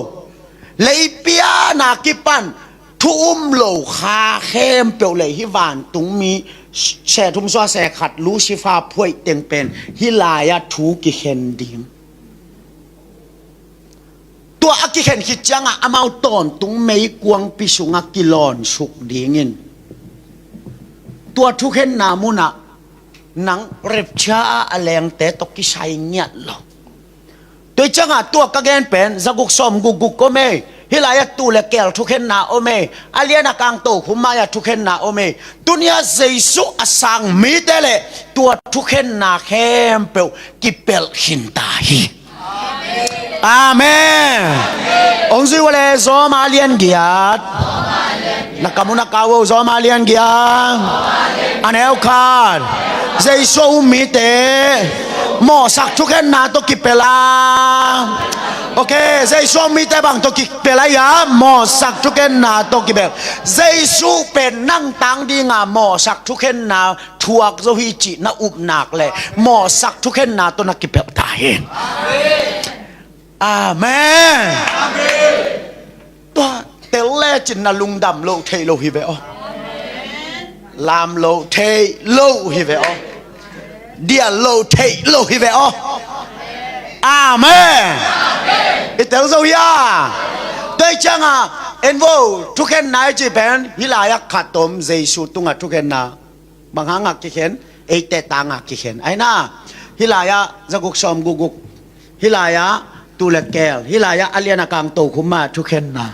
Lei piana kipan thu um lo kha khempeuh le hih vantungmi seh thum suah seh khat Lucifer phuaih teng pen hih lai-a thu kikhen ding. Tua a kikhen khit ciangah amau tawntung meikuangpi sungah kilawnsuk dingin, tua thukhenna munah nang rapture ah a lengte tawh kisai ngiat lo. Tua ih ciangah tua ka gen pen zaguk sawm gukguk om ei. Hih lai-ah tuu le keel thukhenna om ei. A lian a kang tokhum mai-ah thukhenna om ei. Tuni-ah Jesu a sang mite le tua thukhenna khempeuh kipelh khin ta hi. Amen. Hong zui uh le Zawma lian giat. Na kam uh na kau uh, Zawma lian giat. A neu khat. Jesu a um mite mawhsak thukhenna tawh kipelh a. Ok, Jesu a um mite bang tawh kipelh a hia? Mawhsak thukhenna tawh kipelh. Jesu pen nang tang dinga mawhsak thukhenna thuak zo hi cih na up nak le mawhsak thukhenna tawh na kipelh ta hi. Amen. Tua tel lecin na lungdam loh theih lo hi ve aw. Lam loh theih lo hi ve aw. Dial loh theih lo hi ve aw. Amen. I tel zo hia? Tua ih ciangah en vo, thukhenna i cih pen hih lai-ah khat om, Jesu tungah thukhenna. Bang hangah kikhen? Eite tangah kikhen. Aina, hih lai-ah zaguk sawm gukguk, hih lai-ah tuu le keel, hih lai-ah a lian a kang tokhum mai-ah thukhenna.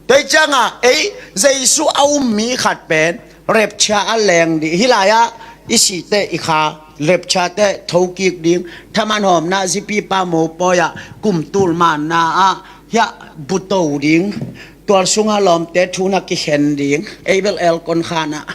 Tua ih ciangah ei Jesu a um mi khat pen rapture a leng ding. Hih lai-ah i sih teh i kha, rapture teh thokik ding. Thaman hawmna zipipa mopawi-ah kum tul manna ah hiah buto ding. Tual sungah lawmte thu na kikhen ding. Ei bel aircon khanah.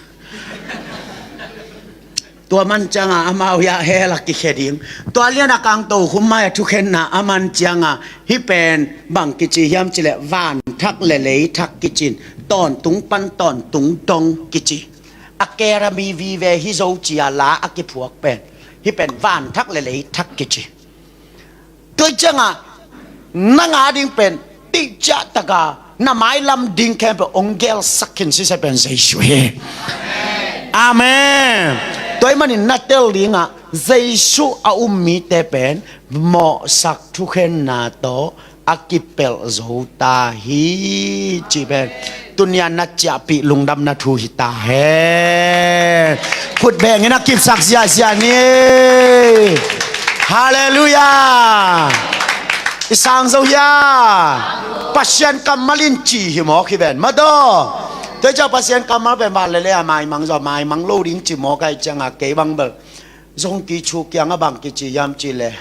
Tua man ciangah amau hiah hell ah kikhia ding. Tua lian a kang tokhum mai-ah thukhenna a man ciangah hih pen bang kici hiam cih leh vanthak le leithak kici in, tawntung pan tawntung dong kici. A kerami vive hi zo ci-a la a kiphuak pen hih pen vanthak le leithak kici. Tua ih ciangah na ngah ding pen ticah taka na mailam ding khempeuh hong gelsak khin siseh pen Jesu hi. Amen. Tua ih manin na tel dingah Jesu a um mite pen mawhsak thukhenna tawh a kipelh zo ta hi cih pen tuni-a na ciahpih lungdamna thu hi ta hen. Khut bengin a kipsak ziahziah ni. Halleluiah. I sang zo hia? Pasian kammal in ci hi mawk hi ven. Madaw. Tua ih ciah Pasian kammal pen van le lei-a maimang zaw, maimang lo ding ci mawk ahih ciangah kei bang bel Zongki Chu kiangah bang kici hiam cih leh,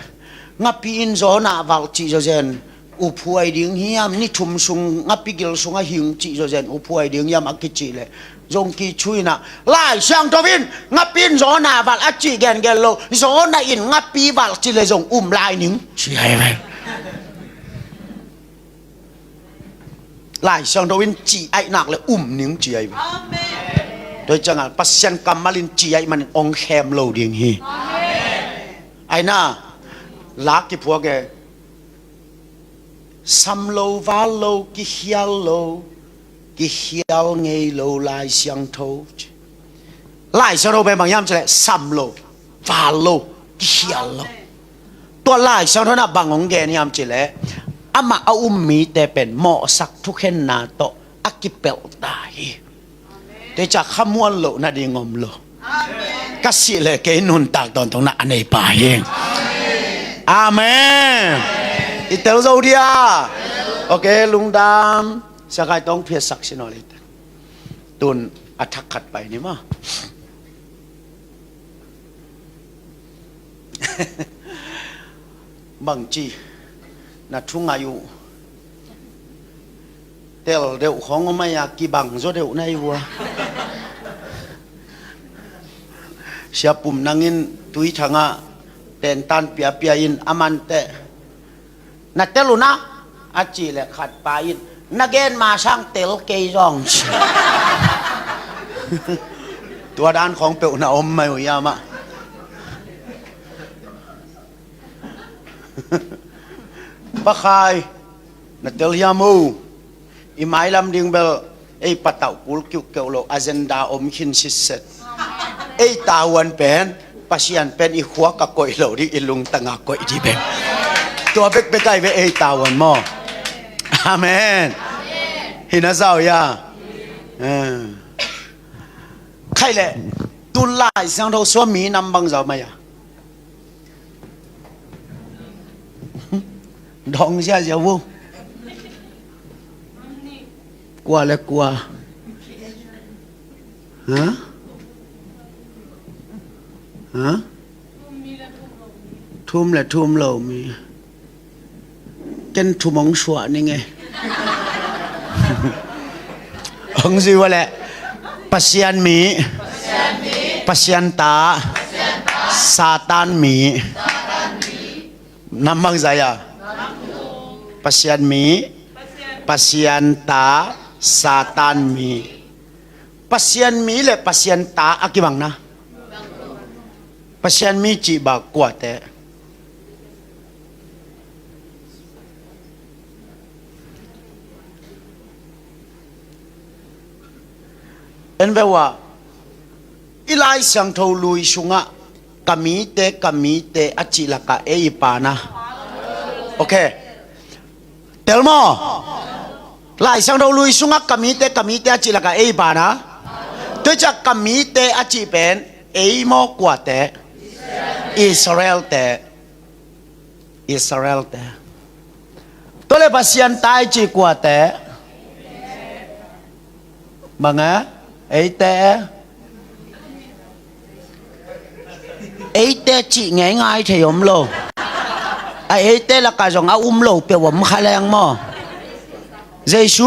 ngapi in zawnah valh cih zawzen uphuai ding hiam, ni thum sung ngapi gil sungah hing cih zawzen uphuai ding hiam a kicih leh, Zongki Chu inah, Lai Siangtho in ngapi in zawnah valh a cih gengen lo, zawnah in ngapi valh cih leh zong um lai ning ci ahi ve. Lai Siangtho in ci aih nak le um ning ci ahi ve. Tua ih ciangah Pasian kammal in ci aih manin hong khem lo ding hi. Aina, la kiphuak e. Sam lo, val lo, kikhial lo, kikhial ngei lo Lai Siangtho. Lai Siangtho pen bang hiam cih leh sam lo, val lo, kikhial lo. Tua Lai Siangtho in ah bang hong gen hiam cih leh, amah a um mite pen mawhsak thukhenna tawh a kipelh ta hi. Tua ciang khamuan loh nading om lo. Ka sih leh kei nuntak tawntung na a nei pa hi. Amen. I tel zo dia. Ok, lungdam. Sia Khai Tawng phiatsak sin aw leh. Tun a thak khat pai ni maw. Bangci na thu ngai uh. Tel deuh khawng om ai a, kibang zaw deuh na hi uh a. Sia Pum Nang in Tuithang ah tentan piapia in a manteh, na tel uh na, a cih leh khat pa in, na gen ma sang tel kei zong. Tua dan khawng peuh na om mai uh hiam ah. Pa Khai, na tel hiam uh? I mailam ding bel ei patauh kul kiuhkeuh lo, agenda om khin sitset. Ei tavuan pen, Pasian pen i khua ka koih lo ding, i lungtang a koih ding pen. Tua bekbek ai ve ei tavuan maw. Amen. Hi na zau ya. Eh. Khai leh, tun Lai Siangtho sua mi nam bang zau mai a. Dong ziazia uh. Kua le kua? Ha? Ha? Thum le thum lo mi. Ken thum hong suah ning e. Hong zui ua leh. Pasian mi. Pasian ta. Satan mi. Nam bang zai a? Pasian mi, Pasian ta, Satan mi. Pasian mi le Pasian ta a kibang na. Pasian mi cih bang kuate? En ve ua, i Lai Siangtho Lui sungah ka mite, ka mite a cih lakah ei i pa na. Ok. Tel maw? Lai Siangtho Lui sungah ka mite, ka mite a cih lakah ei i pa na. Tua ciang ka mite a cih pen ei maw kuate? Israel-te. Israel-te. Tua le Pasian ta i cih kuate? Bang e? Eite e? Eite cih ngeingai thei om lo. A eite lakah zong a um lo peuh om kha leng maw? Jesu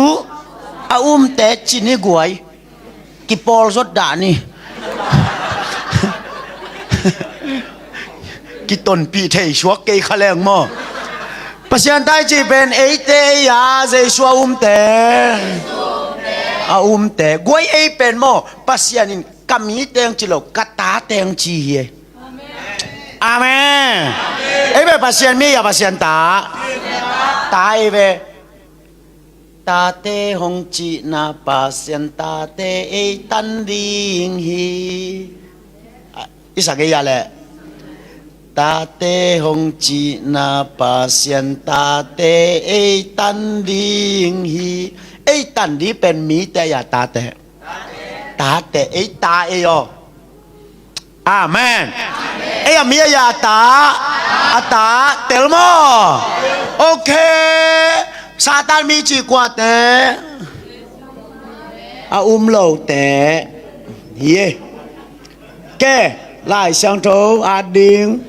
a umte ci ni guai. Kipawl zot dah ni. Kitonpih thei suak kei kha leng maw? Pasian ta i cih pen eite ei a, Jesu a umte. A umte. Guai ei pen maw? Pasian in ka mi teng ci lo, ka ta teng ci hi. Amen. Ei ve Pasian mi a, Pasian ta. Ta ei ve. Tate hong cihna Pasian tate ei tan ding hi. A, i sa gei a leh. Tate hong cihna Pasian tate ei tan ding hi. Ei tan ding pen mite a, tate. Tate ei ta ei aw. Amen. Ei a mi a, a ta, a ta, tel maw? Ok. Satan mi cih kuate? A um lote. Ye. Ke, Lai Siangtho a ding.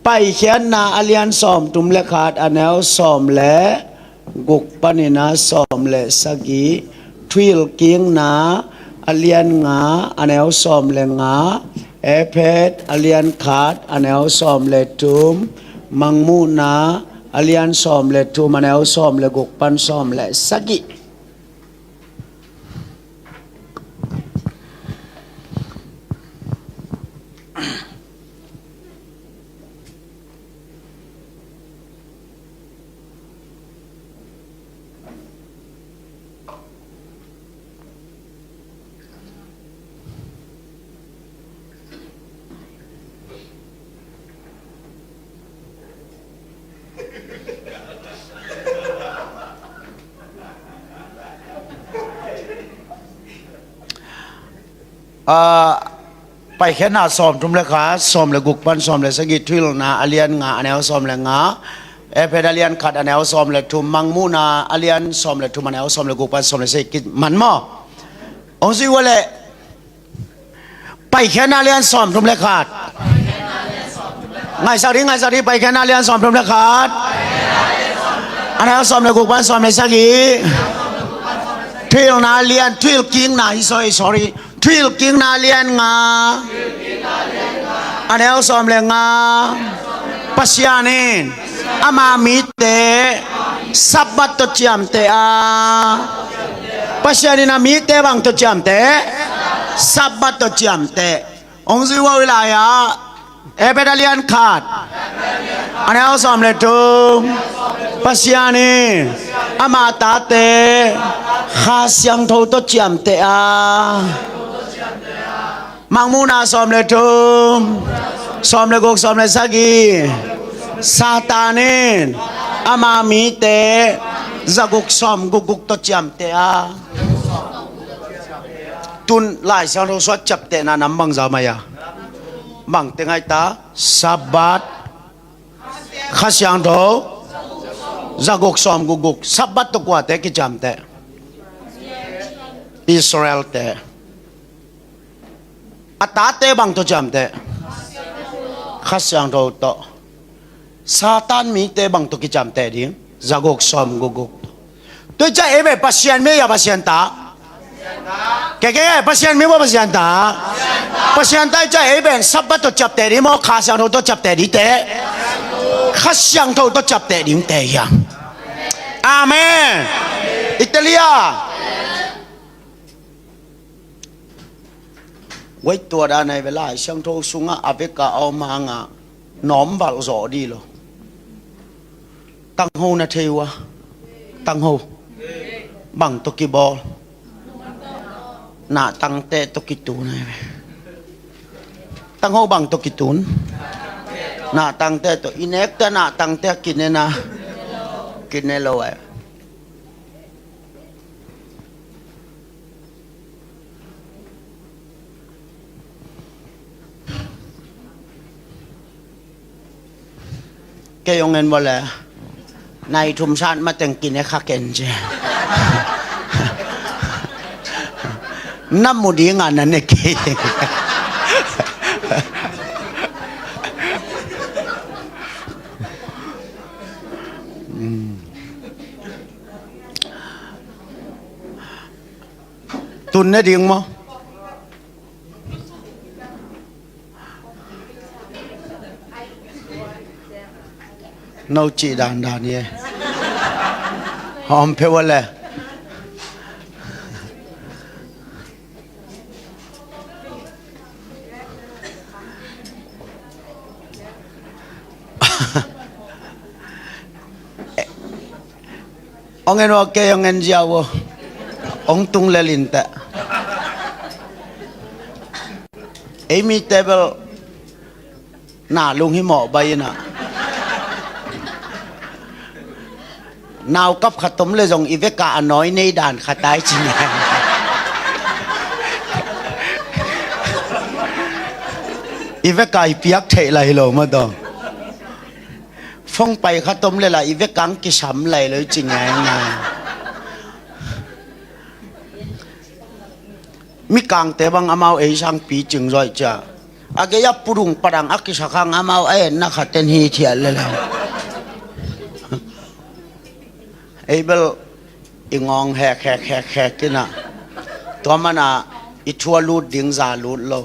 Paikhiatna a lian sawm thum le khat, a neu sawm le guk panin a sawm le sagih, Thuhilhkikna a lian nga, a neu sawm le nga, Efesa a lian khat, a neu sawm le thum, Mangmuhna a lian sawm le thum, a neu sawm le guk pan sawm le sagih. Paikhiatna sawmthum le khat, sawm le guk pan sawm le sagih, Thuhilhna a lian nga a neu sawm le nga, Efesa a lian khat a neu sawm le thum, Mangmuhna a lian sawm le thum a neu sawm le guk pan sawm le sagih, kiman maw? Hong zui ua leh, Paikhiatna a lian sawmthum le khat. Ngaihsak dih, ngaihsak dih, Paikhiatna a lian sawmthum le khat. A neu sawm le guk pan sawm le sagih. Thuhilhna a lian, Thuhilhkikna hi, sorry, sorry. Thuhilhkikna a lian nga a neu sawm le nga. Pasian in ama mite Sabbath tawh ciamteh a. Pasian in a mite bang tawh ciamteh? Sabbath tawh ciamteh. Hong zui ua, i lai-ah Efesa a lian khat a neu sawm le thum. Pasian in ama tate Kha Siangtho tawh ciamteh a. Mangmuhna sawm le thum, sawm le guk, sawm le sagih. Satan in ama mite zaguk sawm gukguk tawh ciamteh a. Tun Lai Siangtho sung a ciaptehna nam bangzah om a hia? Bang teng ai ta? Sabbath, Kha Siangtho, zaguk sawm gukguk. Sabbath tawh kuate kiciamteh? Israelte. A tate bang tawh ciamteh? Kha Siangtho tawh. Satan mite bang tawh kiciamteh ding? Zaguk sawm gukguk. Tua ciang ei pen Pasian mi a, Pasian ta? Kei, kei, Pasian mi maw, Pasian ta? Pasian ta ciang ei pen Sabbath tawh ciapteh ding maw, Kha Siangtho tawh ciapteh ding teh? Kha Siangtho tawh ciapteh ding teh hiam? Amen. Italia. Wai, tua dan ai ve, Lai Siangtho sungah a veka a om hangah nawm valh zawh dih lo. Tangho na thei uh a? Tangho bang tawh kibawl? Nahtangte tawh kitun ai ve. Tangho bang tawh kitun? Nahtangte tawh. I nekte nahtangte a kine na, kine lo ai. Kei hong en vua le, nai thum sat mateng kine kha ken ci. Na mu ding a na ne kei. Tun ne ding maw? No cih dandan hi e. Hawm pheuh a le. Hong en aw, kei hong en ziau aw. Hong tung lel inteh. Ei mite bel na lung hi mawh bai inah. Naukap khat om le zong i veka a nawi nei dan khat ai ci ngai. I veka i piak theih lai hi lo mah tawh. Phone pai khat om le lah i vekang kisam lai lo i ci ngai ngai. Mikangte bang amau ei sang picing zaw ih ciah a gei a pudung padang a kisak hang amau a enna khat ten hi thiat le lai. Ei bel i ngawng hek hek hek hek inah, tua mana i thu a lut ding za lut lo.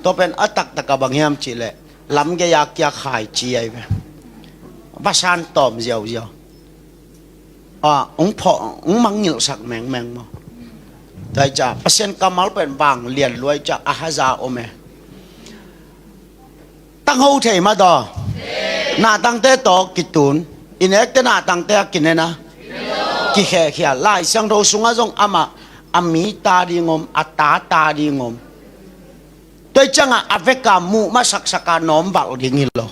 Tua pen a taktak a bang hiam cihleh lam gei a kia khaici ai ve. Vasan tawm ziauziau. Ah, hong phawh, hong mangngilhsak mengmeng maw? Tua ih ciah Pasian kammal pen vang lian lua ih ciah a haza om e. Tangho thei mah tawh. Nahtangte tawh kitun. I nekte nahtangte a kinen a kikhehkhia. Lai Siangtho sungah zong amah a mi ta ding om, a ta ta ding om. Tua ih ciangah a veka muh masaksak a nawm valh ding hi lo.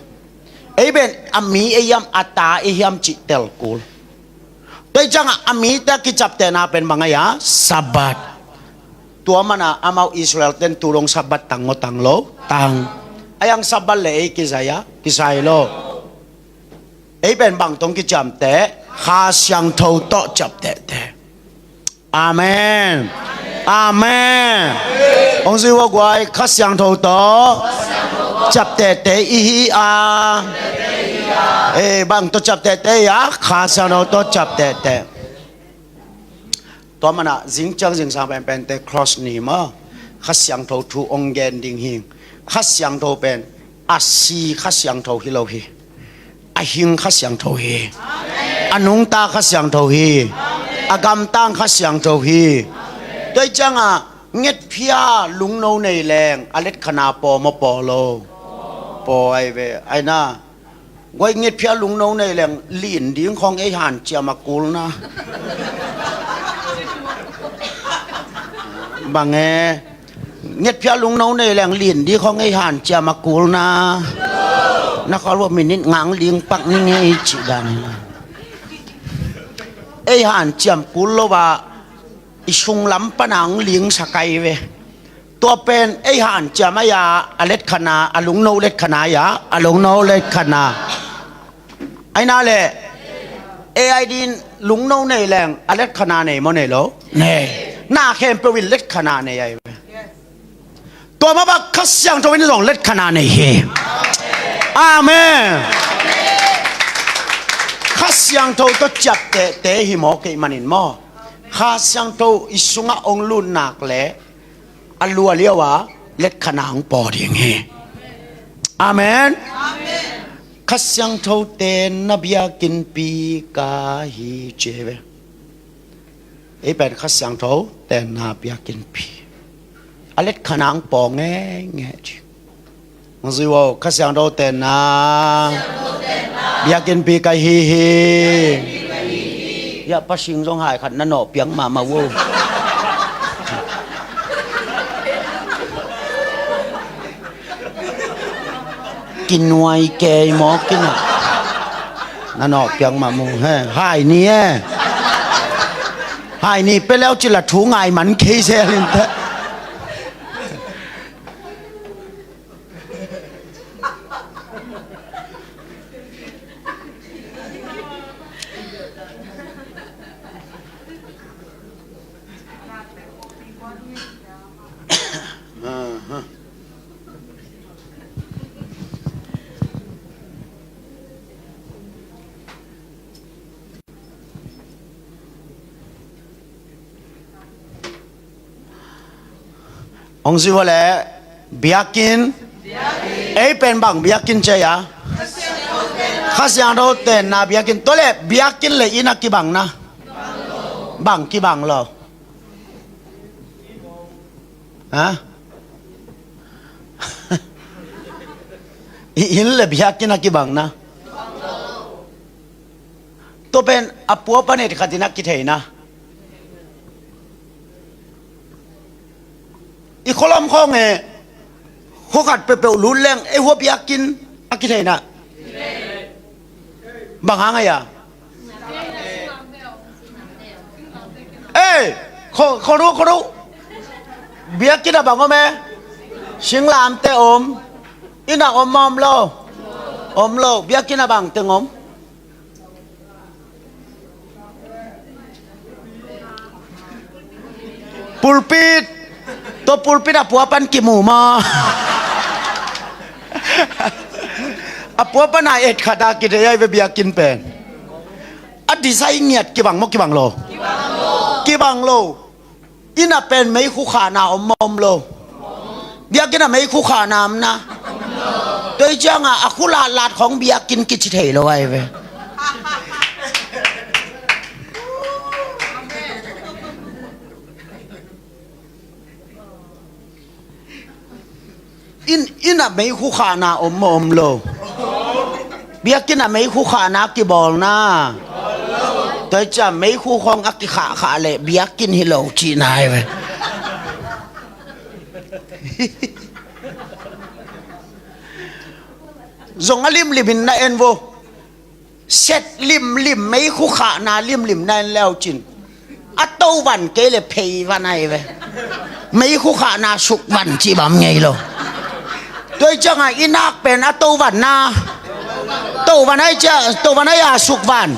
Ei pen a mi ei hiam, a ta ei hiam cih tel kul. Tua ih ciangah a mite a kiciaptehna pen bang ai a? Sabbath. Tua mana amau Israel ten tu dong Sabbath tang maw, tang lo? Tang. Ai ang Sabbath le ei kizai a? Kizai lo. Ei pen bang tawh kiciamteh? Kha Siangtho tawh ciamtehteh. Amen. Amen. Hong zui ua guai, Kha Siangtho tawh ciamtehteh i hi a. Eh, bang tawh ciamtehteh i a? Kha Siangtho tawh ciamtehteh. Tua mana zingciang zingsang penpente Cross ni maw, Kha Siangtho thu hong gen ding hi. Kha Siangtho pen a si Kha Siangtho hi lo hi. A hing Kha Siangtho hi. A nungta Kha Siangtho hi. A gamtang Kha Siangtho hi. Tua ciangah ngetphia lungno nei leng a letkhanna paw maw, paw lo? Paw ai ve. Ai na, guai, ngetphia lungno nei leng lin ding khong ei hanciam a kulna. Bang e? Ngetphia lungno nei leng lin ding khong ei hanciam a kulna. Na khawl ua minit ngang ling pak ni ngei cih dan. Ei hanciam kul lo a, i sunglam pana hong lingsak ai ve. Tua pen ei hanciam ai a, a letkhanna, a lungno letkhanna ai a, a lungno letkhanna. Ai na le, ei ai din lungno nei leng a letkhanna nei maw, nei lo? Nei. Na khempeuh in letkhanna nei ai ve. Tua mah bang Kha Siangtho in zong letkhanna nei hi. Amen. Kha Siangtho tawh ciaptehte hi maw, kei manin maw? Kha Siangtho i sungah hong lut nak le a lua liau a letkhanna hong paw ding hi. Amen. Kha Siangtho tenna biakinnpi ka hi ci ve. Ei pen Kha Siangtho tenna biakinnpi. A letkhanna hong paw ngeingei ci. Hong zui vo, Kha Siangtho tenna biakinnpi ka hi hi. Hiah pasing zong hai khat na nawh piang mahmah vo. Kinuai kei maw, kinah. Na nawh piang mah mu he. Hai ni e. Hai ni pia leu ci la thu ngai man kei zel in teh. Hong zui vo le, biakinn. Ei pen bang biakinn ci a? Kha Siangtho tenna biakinn. Tua le biakinn le inn a kibang na? Bang kibang lo? Ha? I inn le biakinn a kibang na? Tua pen a pua pan et khat in a kithei na. I khualam khawng e, khua khat peuhpeuh lut leng ei hua biakinn a kithei na. Bang hang a ia? Ei, kho, kho ru, kho ru. Biakinn a bang om e? Singlamteh om. Inn a om, om lo? Om lo. Biakinn a bang teng om? Pulpit. Tua pulpit a pua pan kimu maw? A pua pan a et khat a kithei ai ve biakinn pen. A design ngiat kibang maw, kibang lo? Kibang lo. Inn a pen meikhu khahna om maw, om lo? Biakinn a meikhu khahna om na? Tua hi ciangah a khu latlat khawng biakinn kici thei lo ai ve. Inn, inn a meikhu khahna om maw, om lo? Biakinn a meikhu khahna kibawl na? Tua hi ciang meikhu khawng a kikhahkhah leh biakinn hi lo cihna hi ve. Zong a limlim in na en vo. Set limlim, meikhu khahna limlim na en leu cin, a to van kei le phei van ai ve. Meikhu khahna sukvan cih bang ngei lo. Tua ih ciangah i nak pen a tovan na, tovan ai cia, tovan ai a sukvan.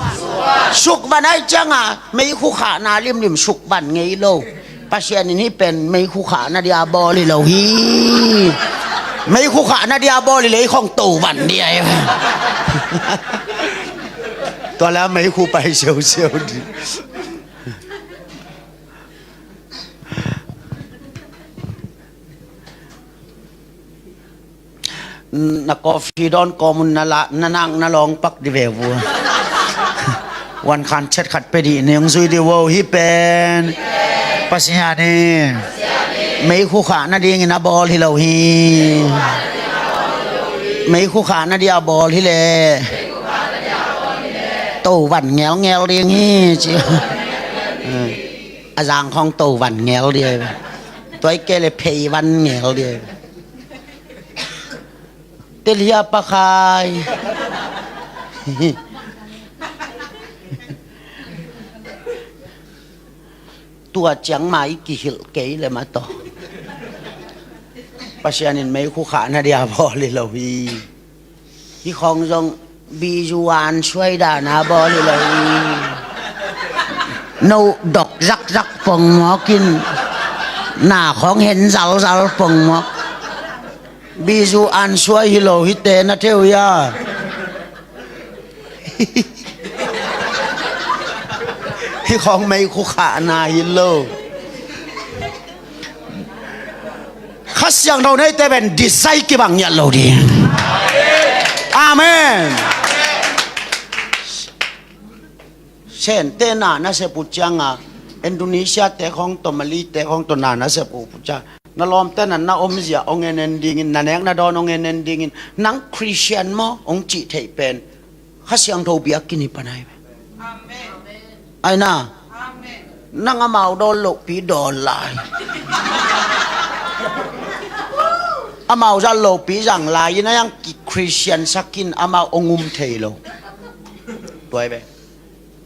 Sukvan ai ciangah meikhu khahna limlim sukvan ngei lo. Pasian in hih pen meikhu khahna dia bawl hi lo hi. Meikhu khahna dia bawl hi leh i khong tovan dia hi. Tua la meikhu pai siausiau di. Na coffee dawn kawm un na la, na nak na lawng pak di ve vua. Wan khan chet khat pe dih ni hong zui di vo hi pen. Pasian hi. Meikhu khah nadingin a bawl hi lo hi. Meikhu khah nadia a bawl hi leh. Tovan ngelngel ding hi ci. A zang khong tovan ngel dia. Tua i ke le phei van ngel dia. Telia pakhai. Tua ciang mai kihilh kei le mah tawh. Pasian in meikhu khah nadia bawl hi lo hi. Hi khong zong bizuan suai dana bawl hi lo hi. No dok zakzak pongmawk in na khong hen zalzal pongmawk. Bizuan suai hi lo hi te na theu hia. Hi khong meikhu khahna hi lo. Kha Siangtho neite pen desire kibang ngiat lo ding. Amen. Sente na nasep uh cianga Indonesia te khong tawh, Malay te khong tawh na nasep uh cianga na lawmte na na omzia hong en en dingin, na nek na dawn hong en en dingin, nang Christian maw hong cih theih pen Kha Siangtho biakinn hi panai ve. Aina. Nang amau dawn lohpi dawn lai. Amau zat lohpi zang lai in a yang ki Christian sakin amau hong um thei lo. Tuai ve.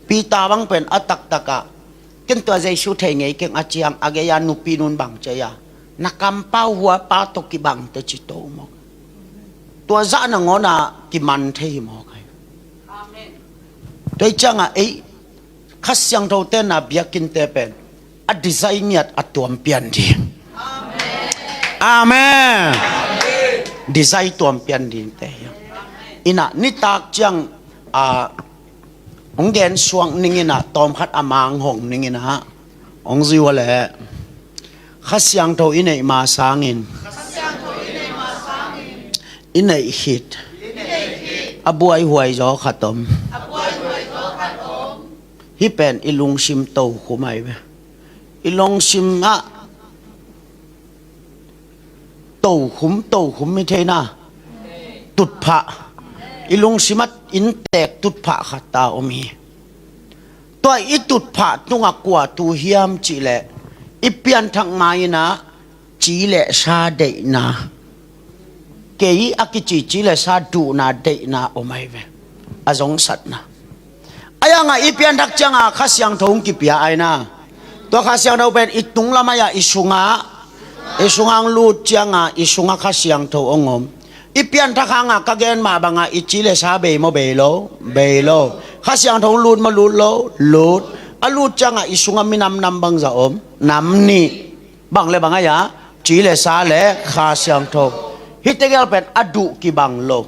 Peter bang pen a taktakah ken tua Jesu thei ngei keng a ciang a gei-a nupi nun bang cia na kampau huapa tawh kibang te ci to mawk. Tua zah nangawn a kiman thei hi mawk ai. Tua i ciangah ei Kha Siangtho te na biakinn te pen a desire ngiat a tuam pian ding. Amen. Desire tuam pian ding te hi. Ina nitak ciang a hong gen suak ning ina tawmkhat a mang hong ning ina hong zui ua leh Kha Siangtho i neih ma sangin i neih khit a buaihuai zaw khat om. Hih pen i lungsim tokhum ai ve. I lungsim ah tokhum, tokhum mi theina tutphah, i lungsim ah inntek tutphah khat ta om hi. Tua i tutphah tungah kua tu hiam cihleh i pianthak ma inah ci le sa deihna, kei a kici ci le sa duhna deihna om ai ve. A zongsatna a yangah i pianthak cianga Kha Siangtho hong kipia aina. Tua Kha Siangtho pen i tunglam ai-ah i sungah, i sungah hong lut cianga i sungah Kha Siangtho hong om. I pianthak hangah ka gen mah bangah i ci le sa bei maw bei lo? Bei lo. Kha Siangtho hong lut maw lut lo? Lut. A lut ciangah i sungah minam nam bangzah om? Nam nih. Bang le bang ai-ah ci le sa le Kha Siangtho. Hih tegel pen a duh kibang lo,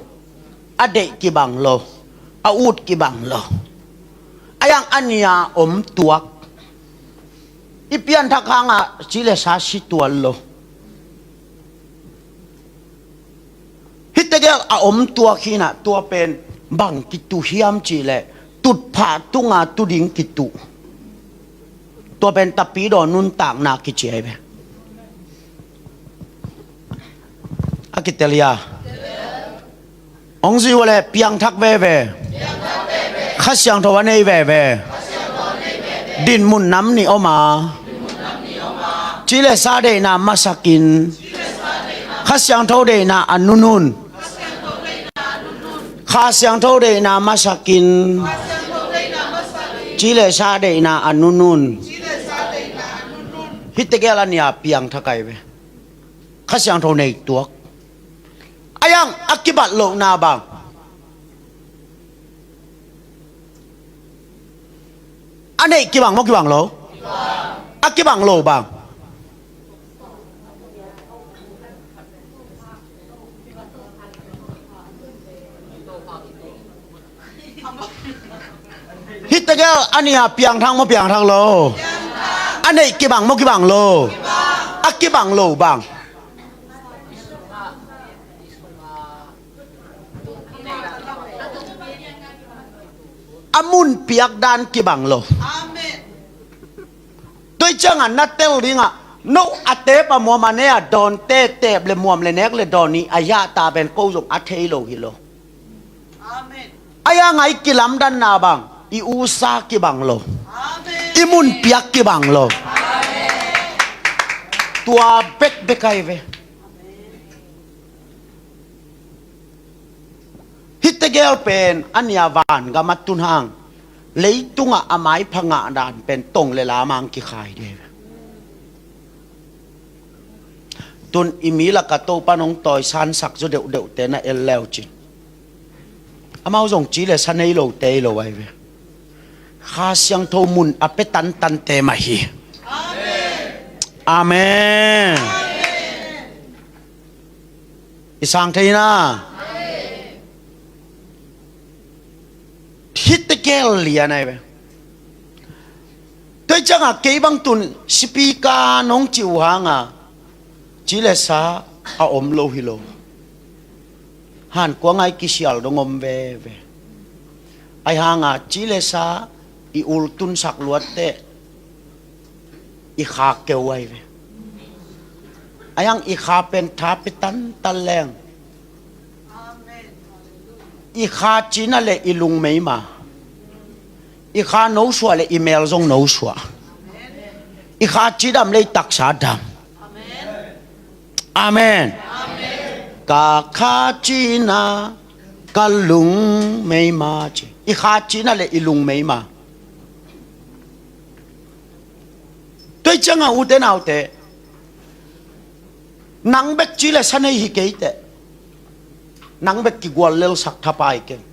a deih kibang lo, a ut kibang lo. A yang a nia om tuak. I pianthak hangah ci le sa si tuan lo. Hih tegel a om tuak hinah tua pen bang kitu hiam cihleh tutphah tunga tu ding kitu. Tua pen tapidaw nuntakna kici ai ve. A kitelia hong zui ua le piangthak veve, Kha Siangtho a nei veve. Dinmun nam nih om a, ci le sa deihna masakin Kha Siangtho deihna a nunun. Kha Siangtho deihna masakin ci le sa deihna a nunun. Hih tegel a nih a piangthak ahi ve. Kha Siangtho nei tuak. A iang a kibat lohna bang. A neih kibang maw kibang lo? A kibang lo bang. Hih tegel a nih a piangthak maw piangthak lo? A neih kibang maw kibang lo? A kibang lo bang. A mun piak dan kibang lo. Tua hi ciangah na tel dingah no a tep a muam a ne a dawn tetep le muam le nek le dawn ih a hiahta pen ko zong a thei lo hi lo. A iang a i kilamdanna bang i usa kibang lo. I mun piak kibang lo. Tua bekbek ahi ve. Hih tegel pen a nih a vangam a tun hang leitungah a maipha ngah dan pen tong le lam ang kikhai dih. Tun i mi lakah Topa'n hong tawisansak zaw deuhdeuhte na en le uh cin, amau zong ci le sa nei lote hi lo ahi ve. Kha Siangtho mun a pia tantante mah hi. Amen. I sang thei na. Hih tegel lian ahi ve. Tua hi ciangah kei bang tun speaker nong cih uh hangah ci le sa a om lo hi lo. Hankuang a i kisial dong om veve. Ahi hangah ci le sa i ultunsak luatteh i kha keu ahi ve. A iang i kha pen tha pia tantan leng. I kha cina le i lungmei ma. I kha nosuah le i mel zong nosuah. I kha cidam le i taksa dam. Amen. Ka kha cina ka lungmei ma ci. I kha cina le i lungmei ma. Tua hi ciangah ute naute, nang bek ci le sa nei hi kei teh. Nang bek kigual lelsak thapai keng.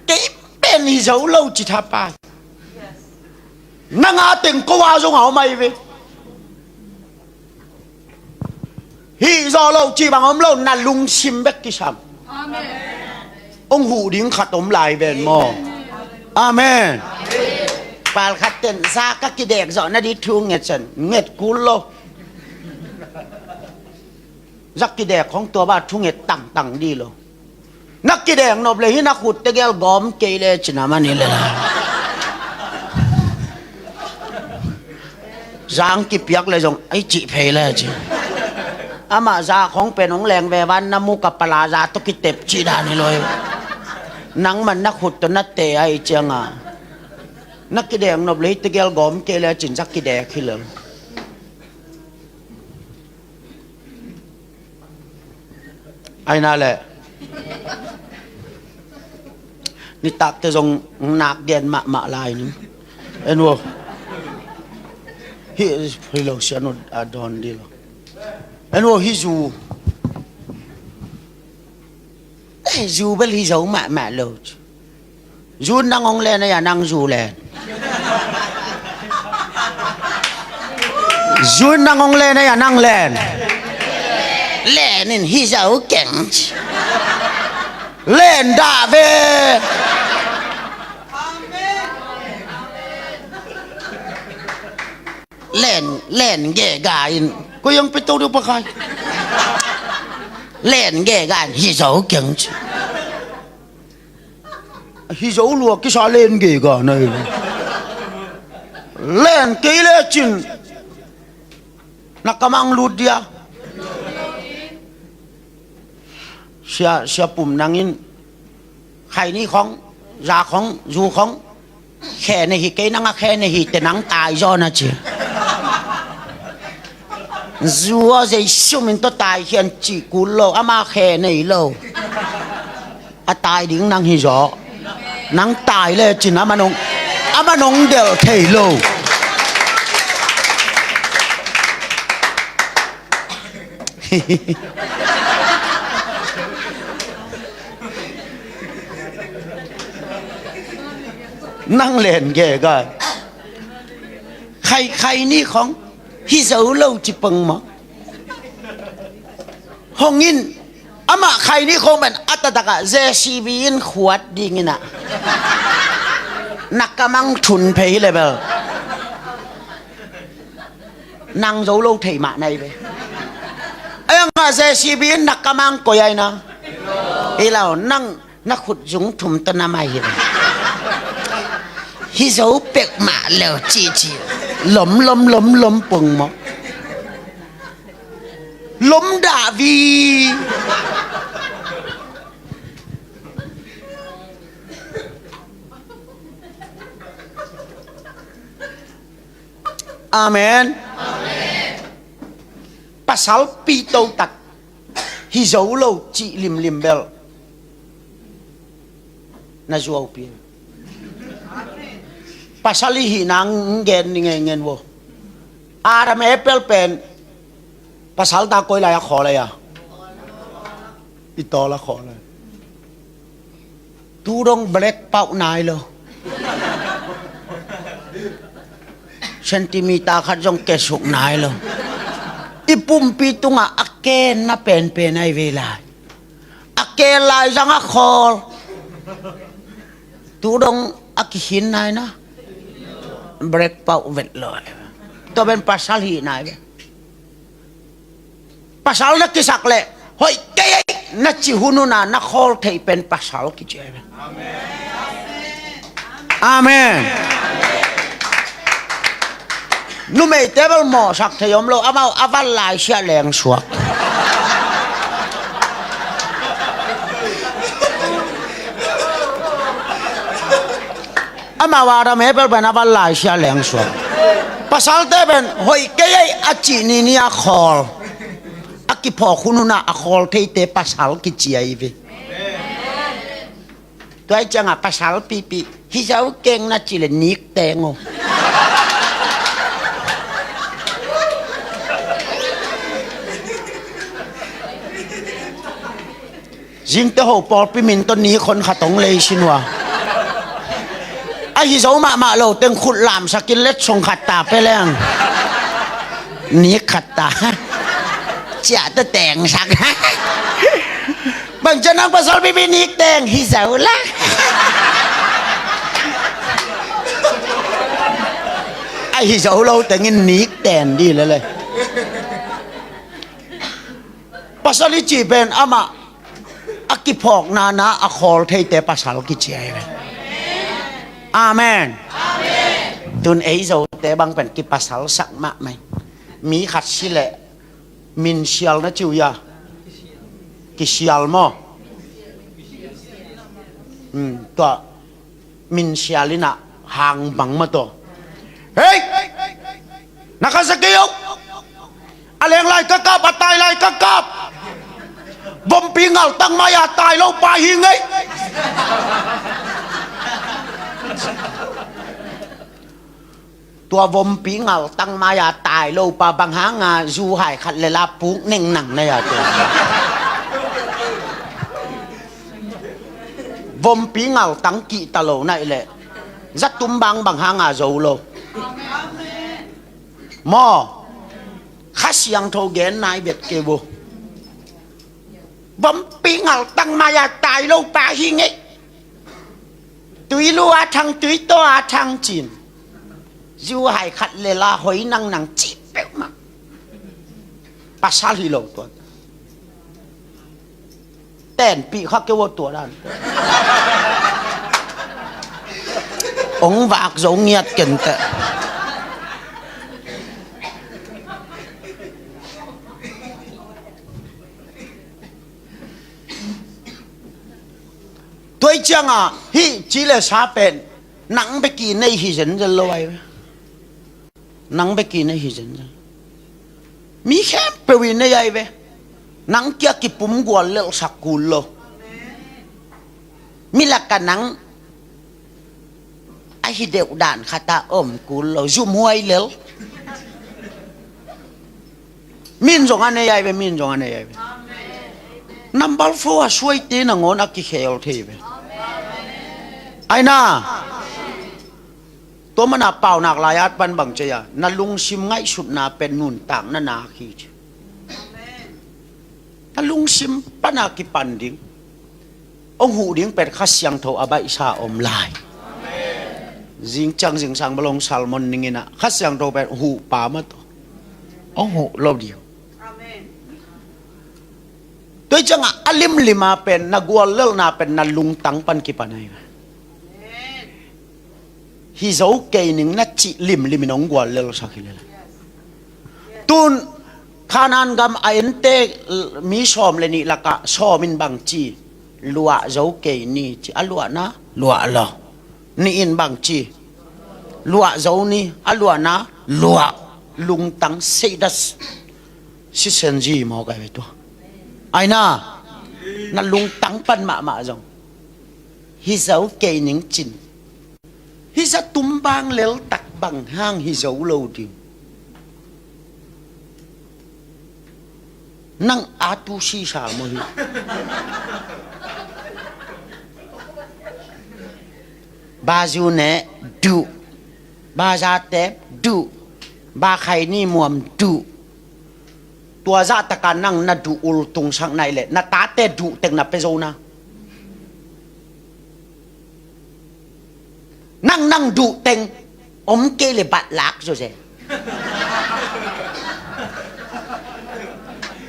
Kei pen hi zo lo ci thapai. Nang a teng ko a zong a om ahi ve. Hih zawh loh cih bang om lo, na lungsim bek kisam. Amen. Hong huh ding khat om lai ven maw? Amen. Pal khat ten za ka kidek zawh nading thu nget sen, nget kul lo. Za kidek hong tua ba thu nget tangtang dih lo. Na kidek nop le hi na khut tegel gawm kei le cin a mani le la. Zang kipiak le zong ai cih phei le ci. Amah za khong pen hong leng ve van na mu ka pala za tawh kitep cih dan hi lo hi. Nangman na khut tawh na te a i cianga na kidek nop le hi tegel gawm kei le cin za kidek hi lo. Aina le nitakte zong nak gen mahmah lai ning. En wo. Hi, hi lo sian a dawn di lo. En wo hi zu. Eh, zu bel hi zo mahmah lo. Zu nang hong len a, ya nang zu len. Zu nang hong len a, ya nang len. Len in hi zo keng. Len dah ve. Len, len gega in. Ko yang pito do pakai. Len gega in hi zo keng. Hi zo lua kisa len gega na hi. Len kei le cin na kamang lut dia. Sia, sia pum nangin khaini khong, za khong, zu khong khe nei hi kei nang a khe nei hi te nang tai zaw na ci. Zu a zei sumin tawh tai khian cih kul lo ama khe nei lo. A tai ding nang hi zaw. Nang tai le cin a manong a manong delh thei lo. Nang len ge gai. Khai khai ni khong hi zo lo ci pong maw? Hong in, amah khai ni khong pen a taktak ah J C B in khuat ding in ah, na kamang thun phei hi le bel. Nang zo lo thei mah nai ve. Ai ang ah J C B in na kamang koi ai na. Hi lo, nang na khut zung thum tawh na mai hi ve. Hi zo pek mah lo ci ci. Lom lom lom lom pong maw? Lom dah vi. Amen. Pasal pito tak hi zo lo cih limlim bel na zuaupi. Pasal i hihna ng gen ni ngen ngen vo. Adam Apple pen pasal ta koi lai a khawl ai a, i tawl a khawl ai. Tu dong black pauh nai lo. Centimeter khat zong kesuk nai lo. I pumpi tungah a kenna penpen ai ve lai. A ken lai zang a khawl. Tu dong a kikhin nai na. Black pauh vet lo. Tua pen pasal hih nai ve. Pasal na kisak leh hoih kei ei na ci hun hun a na khawl thei pen pasal kici ai ve. Amen. Numeite bel mawhsak thei om lo, amau a van lai siah leng suak. Amau a dam he bel pen a van lai siah leng suak. Pasalte pen hoih kei ei a cih ni ni a khawl. A kiphawk hun hun a a khawl theite pasal kici ai ve. Tua hi ciangah pasal pipi hi zo keng na ci le nik teng o. Zingte ho pawlpi min tawh nik hon khat hong lei sin ua. A hi zo mahmah lo teng khut lamsak in letsong khat ta pe leng. Nik khat ta. Ciah tawh tengsak. Bang ciang nang pasal pipi nik teng hi zo la. A hi zo lo tengin nik ten di lele. Pasal i cih pen amah a kiphawkna na a khawl theite pasal kici ai ve. Amen. Tun ei zote bang pen kipasalsak mahmah. Mi khat si leh minsial na ci uh ia. Kisial maw? Hmm, tua minsial in ah hang bang mah tawh. Hei! Na khasia kei uh. A leng lai ka kap, a tai lai ka kap. Vompi ngaltang mai-a tai lo pa hi ngei. Tua vompi ngaltang mai-a tai lo pa bang hanga zu hai khat le la puk neng nang na ia tua. Vompi ngaltang kihta lo na i leh zatum bang bang hanga zo lo. Maw? Kha Siangtho gen nai bet kei vo. Vompi ngaltang mai-a tai lo pa hi ngei. Tui lu a thang, tui taw a thang cin. Zu hai khat le la hoi nang nang ci peuhmah. Pasal hi lo tua. Tenpih kha kei vo tua dan. Ong vak zo ngiat kenteh. Tua hi ciangah hih ci le sa pen nang bek i nei hi zenzen lo ai ve. Nang bek i nei hi zenzen. Mi khempeuh i nei ai ve. Nang kia kipum gual lelhsak kul lo. Mi lakah nang a hi deuh dan khat a om kul lo, zumhuai lel. Min zong a nei ai ve, min zong a nei ai ve. Number four a suaite nangawn a kikhel thei ve. Aina. Tua mana paunak lai-at pan bang ci a, na lungsim ngaihsutna pen nuntakna nak hi ci. Na lungsim pana kipan ding. Hong huh ding pen Kha Siangtho a baihsa om lai. Zingciang zingsang bel hong salmon ning in ah Kha Siangtho pen huh pa mah tawh hong huh lo ding. Tua hi ciangah a limlim a pen na guallelhna pen na lungtang pan kipan ahi. Hi zo kei ning na cih limlim in hong guallelhsak hi lel. Tun Kanaan gam a ente mi sawm le nih lakah sawm in bang ci? Luah zo kei ni ci. A luahna luah lo. Nih in bang ci? Luah zo ni. A luahna luah. Lungtang seidas. Sisenzi maw kai ve tua. Aina. Na lungtang pan mahmah zong hi zo kei ning cin. Hi za tum bang lel tak bang hang hi zo lo ding. Nang a tu sisa maw hi? Ba zu ne duh. Ba za tep duh. Ba khai ni muam duh. Tua zah taka nang na duh ultungsak nai le na tate duh teng na pia zo na. Nang nang duh teng om kei le bat lak zo ze.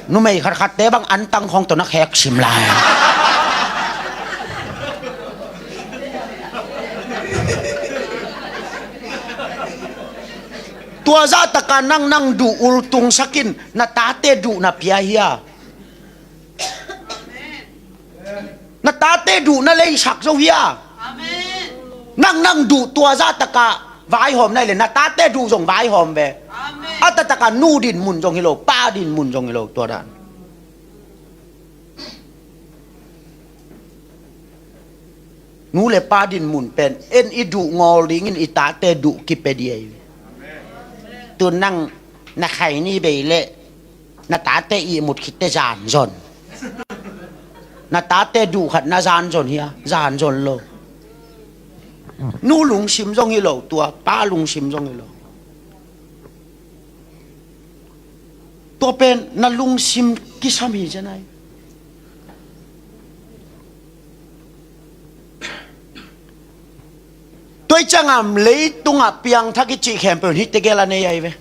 Numei khatkhatte bang antang khawng tawh na khek sim lai. Tua zah taka nang nang duh ultungsak in na tate duh na pia hia? Na tate duh na leisak zo hia? Nang nang duh tua zah taka vaihawm nai le na tate duh zong vaihawm ve. A taktak a nu din mun zong hi lo, pa din mun zong hi lo tua dan. Nu le pa din mun pen en i duh ngawl dingin i tate duh kipia dih ahi. Tu nang na khai ni bei le na tate ihmut khitte zan zon. Na tate duh khat na zan zon hia? Zan zon lo. Nu lungsim zong hi lo tua, pa lungsim zong hi lo. Tua pen na lungsim kisam hi zen ai. Tua i ciangah leitungah piangthak i cih khempeuh in hihte gel a nei ai ve.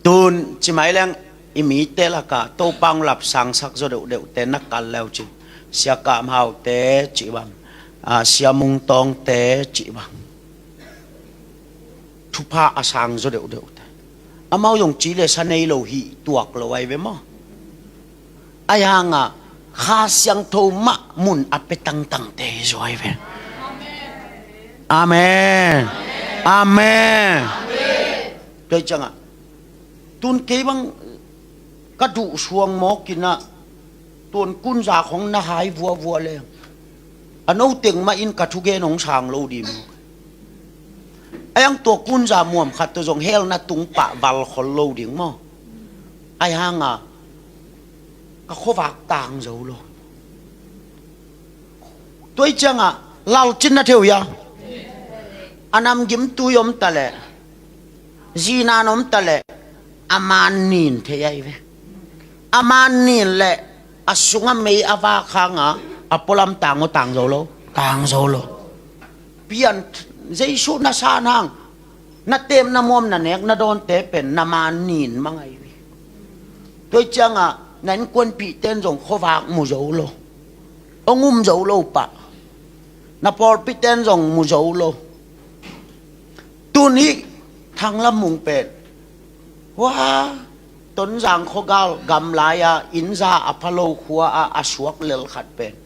Tun cimai leng i mite lakah Topa hong lapsangsak zaw deuhdeuhte na kal leu cin, Sia Kam Haute cih bang, a, Sia Mung Tawngte cih bang. Thupha a sang zaw deuhdeuhte. Amau zong ci le sa nei lo hi tuak lo ai ve maw? Ai hanga Kha Siangtho mah mun a pia tangtangte hi zaw ai ve. Amen. Amen. Tua hi ciangah tun kei bang ka duh suang mawk inah tuan kunza khong na hai vuavua leng a noteng mah in ka thugen hong sang lo ding maw? Ai ang tua kunza muam khat tua zong hel na tung pah val khol lo ding maw? Ai hanga ka khuavak tang zo lo. Tua hi ciangah lalcin na theu hia? A namgimtui om ta leh, zinan om ta leh, a man nin thei ahi ve. A man nin leh a sungah mei a vak hanga a pualam tang aw tang zo lo? Tang zo lo. Pian Jesu na san hang na tem na muam na nek na dawnte pen na man nin mang ahi ve. Tua hi ciangah na innkuanpihte in zong khuavak mu zo lo. Hong um zo lo pah. Na pawlpihte in zong mu zo lo. Tun hih Thang Lam Mung pen hua Tonzang khuagal gamlai-a innza a pha lo khua-ah a suak lel khat pen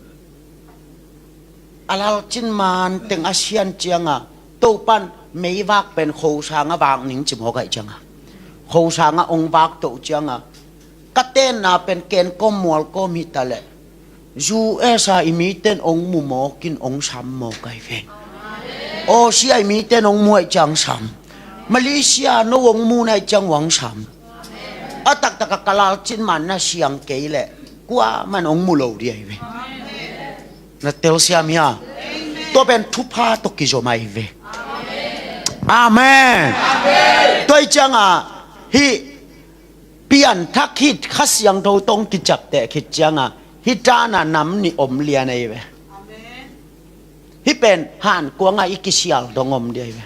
a lalcin man teng a sian cianga Topan meivak pen khosanga vak ning ci mawk aih cianga khosanga hong vak toh cianga ka tenna pen ken kawm mual kawm hi ta leh U S A i miten hong mu mawkin hong sam mawk ahi ve. Aussie a i miten hong mu aih ciang sam. Malaysia no hong mu na aih ciang hong sam. A taktak a ka lalcin man na siang kei leh kuaman hong mu lo ding ahi ve. Na telsiam hia? Tua pen thupha tawh kizom ahi ve. Amen. Tua hi ciangah hih pianthak hih Kha Siangtho tawh hong kiciapteh khit ciangah hih dana nam nih om lian ahi ve. Hih pen hankuangah i kisial dong om ding ahi ve.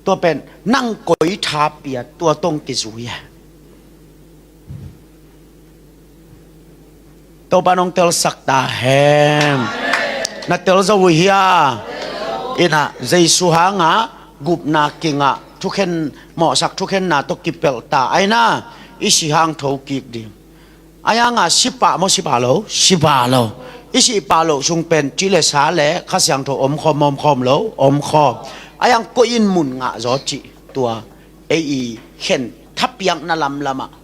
Tua pen nang koi tha pia tua tawh hong kizui a. Topa nong telsak ta hen. Na tel zo uh hia? Inah Jesu hangah gupna kingah thukhen, mawhsak thukhenna tawh kipelh ta aina i si hang tho kik ding. A hangah si pah maw, si pah lo? Si pah lo. I si pah loh sung pen ci le sa le Kha Siangtho om khawm, om khawm lo, om khawm. A hang koi in mun ngah zaw cih tua ei i khen thapiakna lamlamah.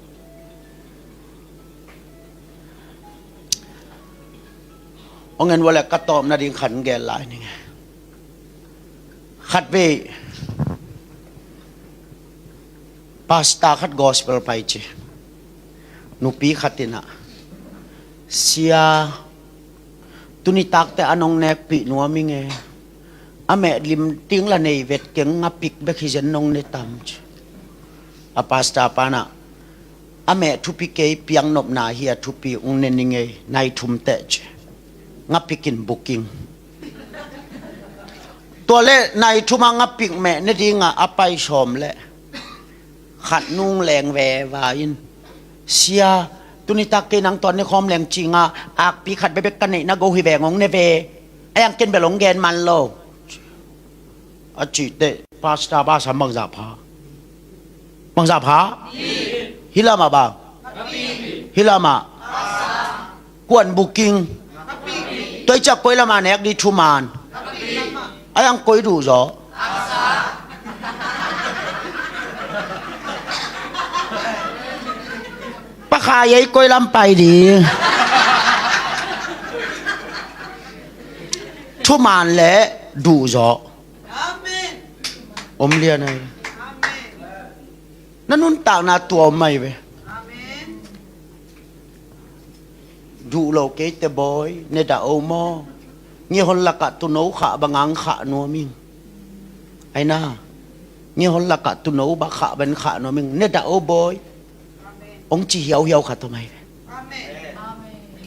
Hong en vua le ka tawpna ding khat gen lai ning e. Khatvei pastor khat gospel pai ci. Nupi khat inah, "Sia, tuni takte a nong nekpih nuam ing e. A meh lim ding la nei vet keng, ngapik bek hi zen nong ne tam," ci. A pastor panah, "A meh thupi kei, piaknopna hi a thupi, ung ne ning ei, nai thum teh," ci. Ngapik in booking. Tua le nai thum a ngapik meh ne dingah a pai sawm le khat nung leng veva in, "Sia, tuni tak kei nang tuan ne khawm leng," ci nga, "akpi khat bekbek ka neihna go hi veng, hong ne ve. A hang ken bel hong gen man lo," a cih teh pastor pasam bangzah pha? Bangzah pha? Hih lamah bang? Hih lamah kuan booking? Tua hi ciah koi lamah nek ding thuman? A hang koi duh zaw? Pakhai ei, koi lam pai ding? Thuman le duh zaw. Om lian ahi. Na nuntakna tua om ahi ve. Duh lo kei teh bawi, ne dah o maw? Ngiahon lakah tuuno khah bang hong khah nuam ing. Aina, ngiahon lakah tuuno bang khah bang khah nuam ing, ne dah o bawi, hong ci hiauhiau khat om ahi ve.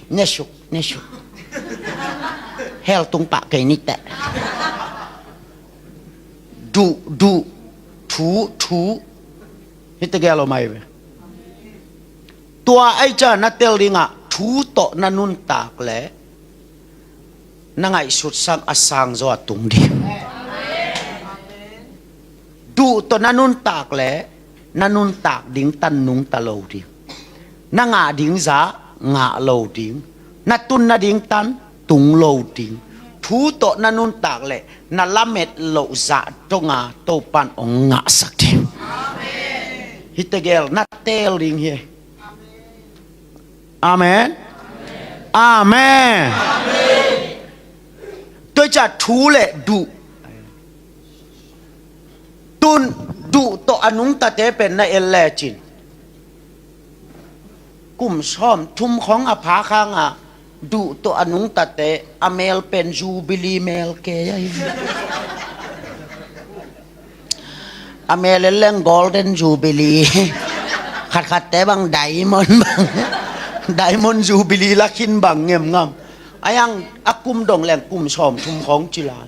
Ne suk, ne suk. Hell tung pah kei ni teh. Duh, duh. Thu, thu. Hih tegel om ahi ve. Tua ahih ciangah na tel dingah thu tawh na nuntak leh na ngaihsut sang a sang zaw a tung ding. Duh tawh na nuntak leh na nuntak ding tan nungta lo ding. Na ngah ding zah ngah lo ding. Na tun nading tan tung lo ding. Thu tawh na nuntak leh na lamet loh zah donga Topan hong ngahsak ding. Hih tegel na teel ding hi. Amen. Amen. Tua hi ciah thu le duh, tun duh tawh a nungtate pen na en lecin, kum sawmthum khawng a phak hangah duh tawh a nungtate a mel pen Jubilee mel kei ahi. A mel en leng Golden Jubilee. Khatkhatte bang Diamond bang. Diamond Jubilee la khin bang ngemngam. A hang a kum dong leng kum sawmthum khawng ci lai.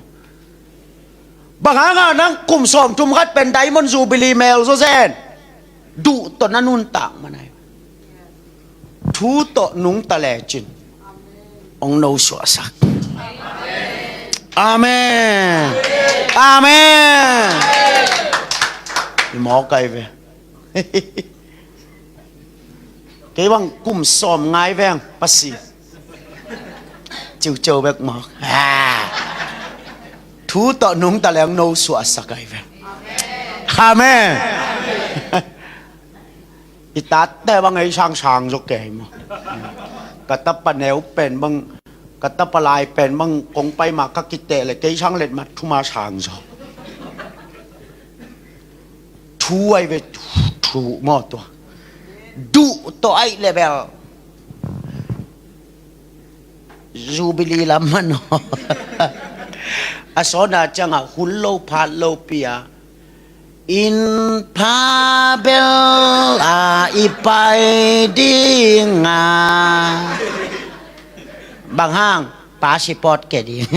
Bang hangah nang kum sawmthum khat pen Diamond Jubilee mel zaw zen? Duh tawh na nuntak man ahi. Thu tawh nungta lecin hong nosuahsak. Amen. Amen. I mawk ahi ve. Kei bang kum sawm ngai veng pasi. Ciuciu bek mawk. Ah. Thu tawh nungta leng nosuahsak ahi veng. Amen. I tate bang ei sangsang zaw kei maw? Ka tapa neu pen bang, ka tapa lai pen bang kong pai mah ka kiteh leh kei sang letmat thuma sang zaw. Thu ahi ve, thu, thu maw tua. duh tawh aih le bel Jubilee lam man aw. A sawna ciangah hun lo phat lopi-a inn pha bel a i pai dinga. Bang hang? Passport ke ding.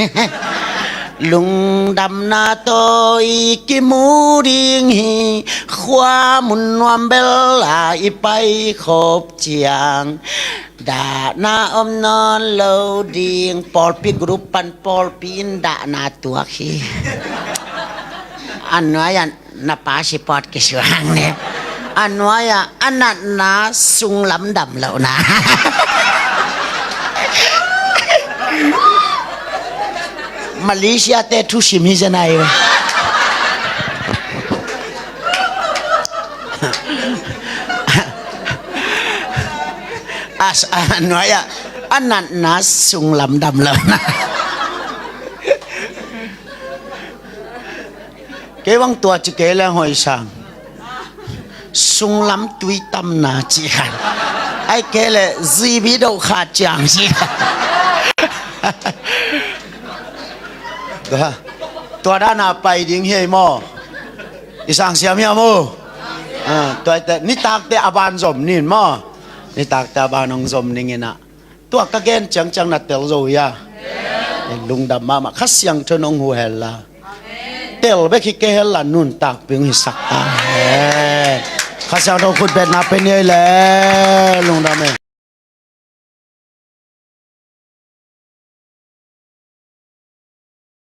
Lungdamna tawh i kimu ding hi. Khua mun nuam bel a i pai khop ciang dahna om nawn lo ding. Pawlpi group pan pawlpi in dahna tuak hi. A nuai-ah na passport kisuang ne. A nuai-ah a natna sunglam dam lohna. Malaysia te thusim hi zen ai ve. A nuai-ah a natna sunglam dam lohna. Kei bang tua ci kei leng hoih sang. Sunglam tui tamna ci khan. Ai kei le G B doh khat ciang ci khan. Tua, tua dana pai ding hi ei maw? I sang siam hiam maw? Ah, tua te nitakte a ban zom nin maw? Nitakte a ban hong zom ning inah. Tua ka gen ciangciang na tel zo hia? Lungdam mahmah. Kha Siangtho in hong huh hen la. Tel bek hi kei hen la nuntakpi hong hisak ta hen. Kha Siangtho khutbetna pe ni ei le. Lungdam ei.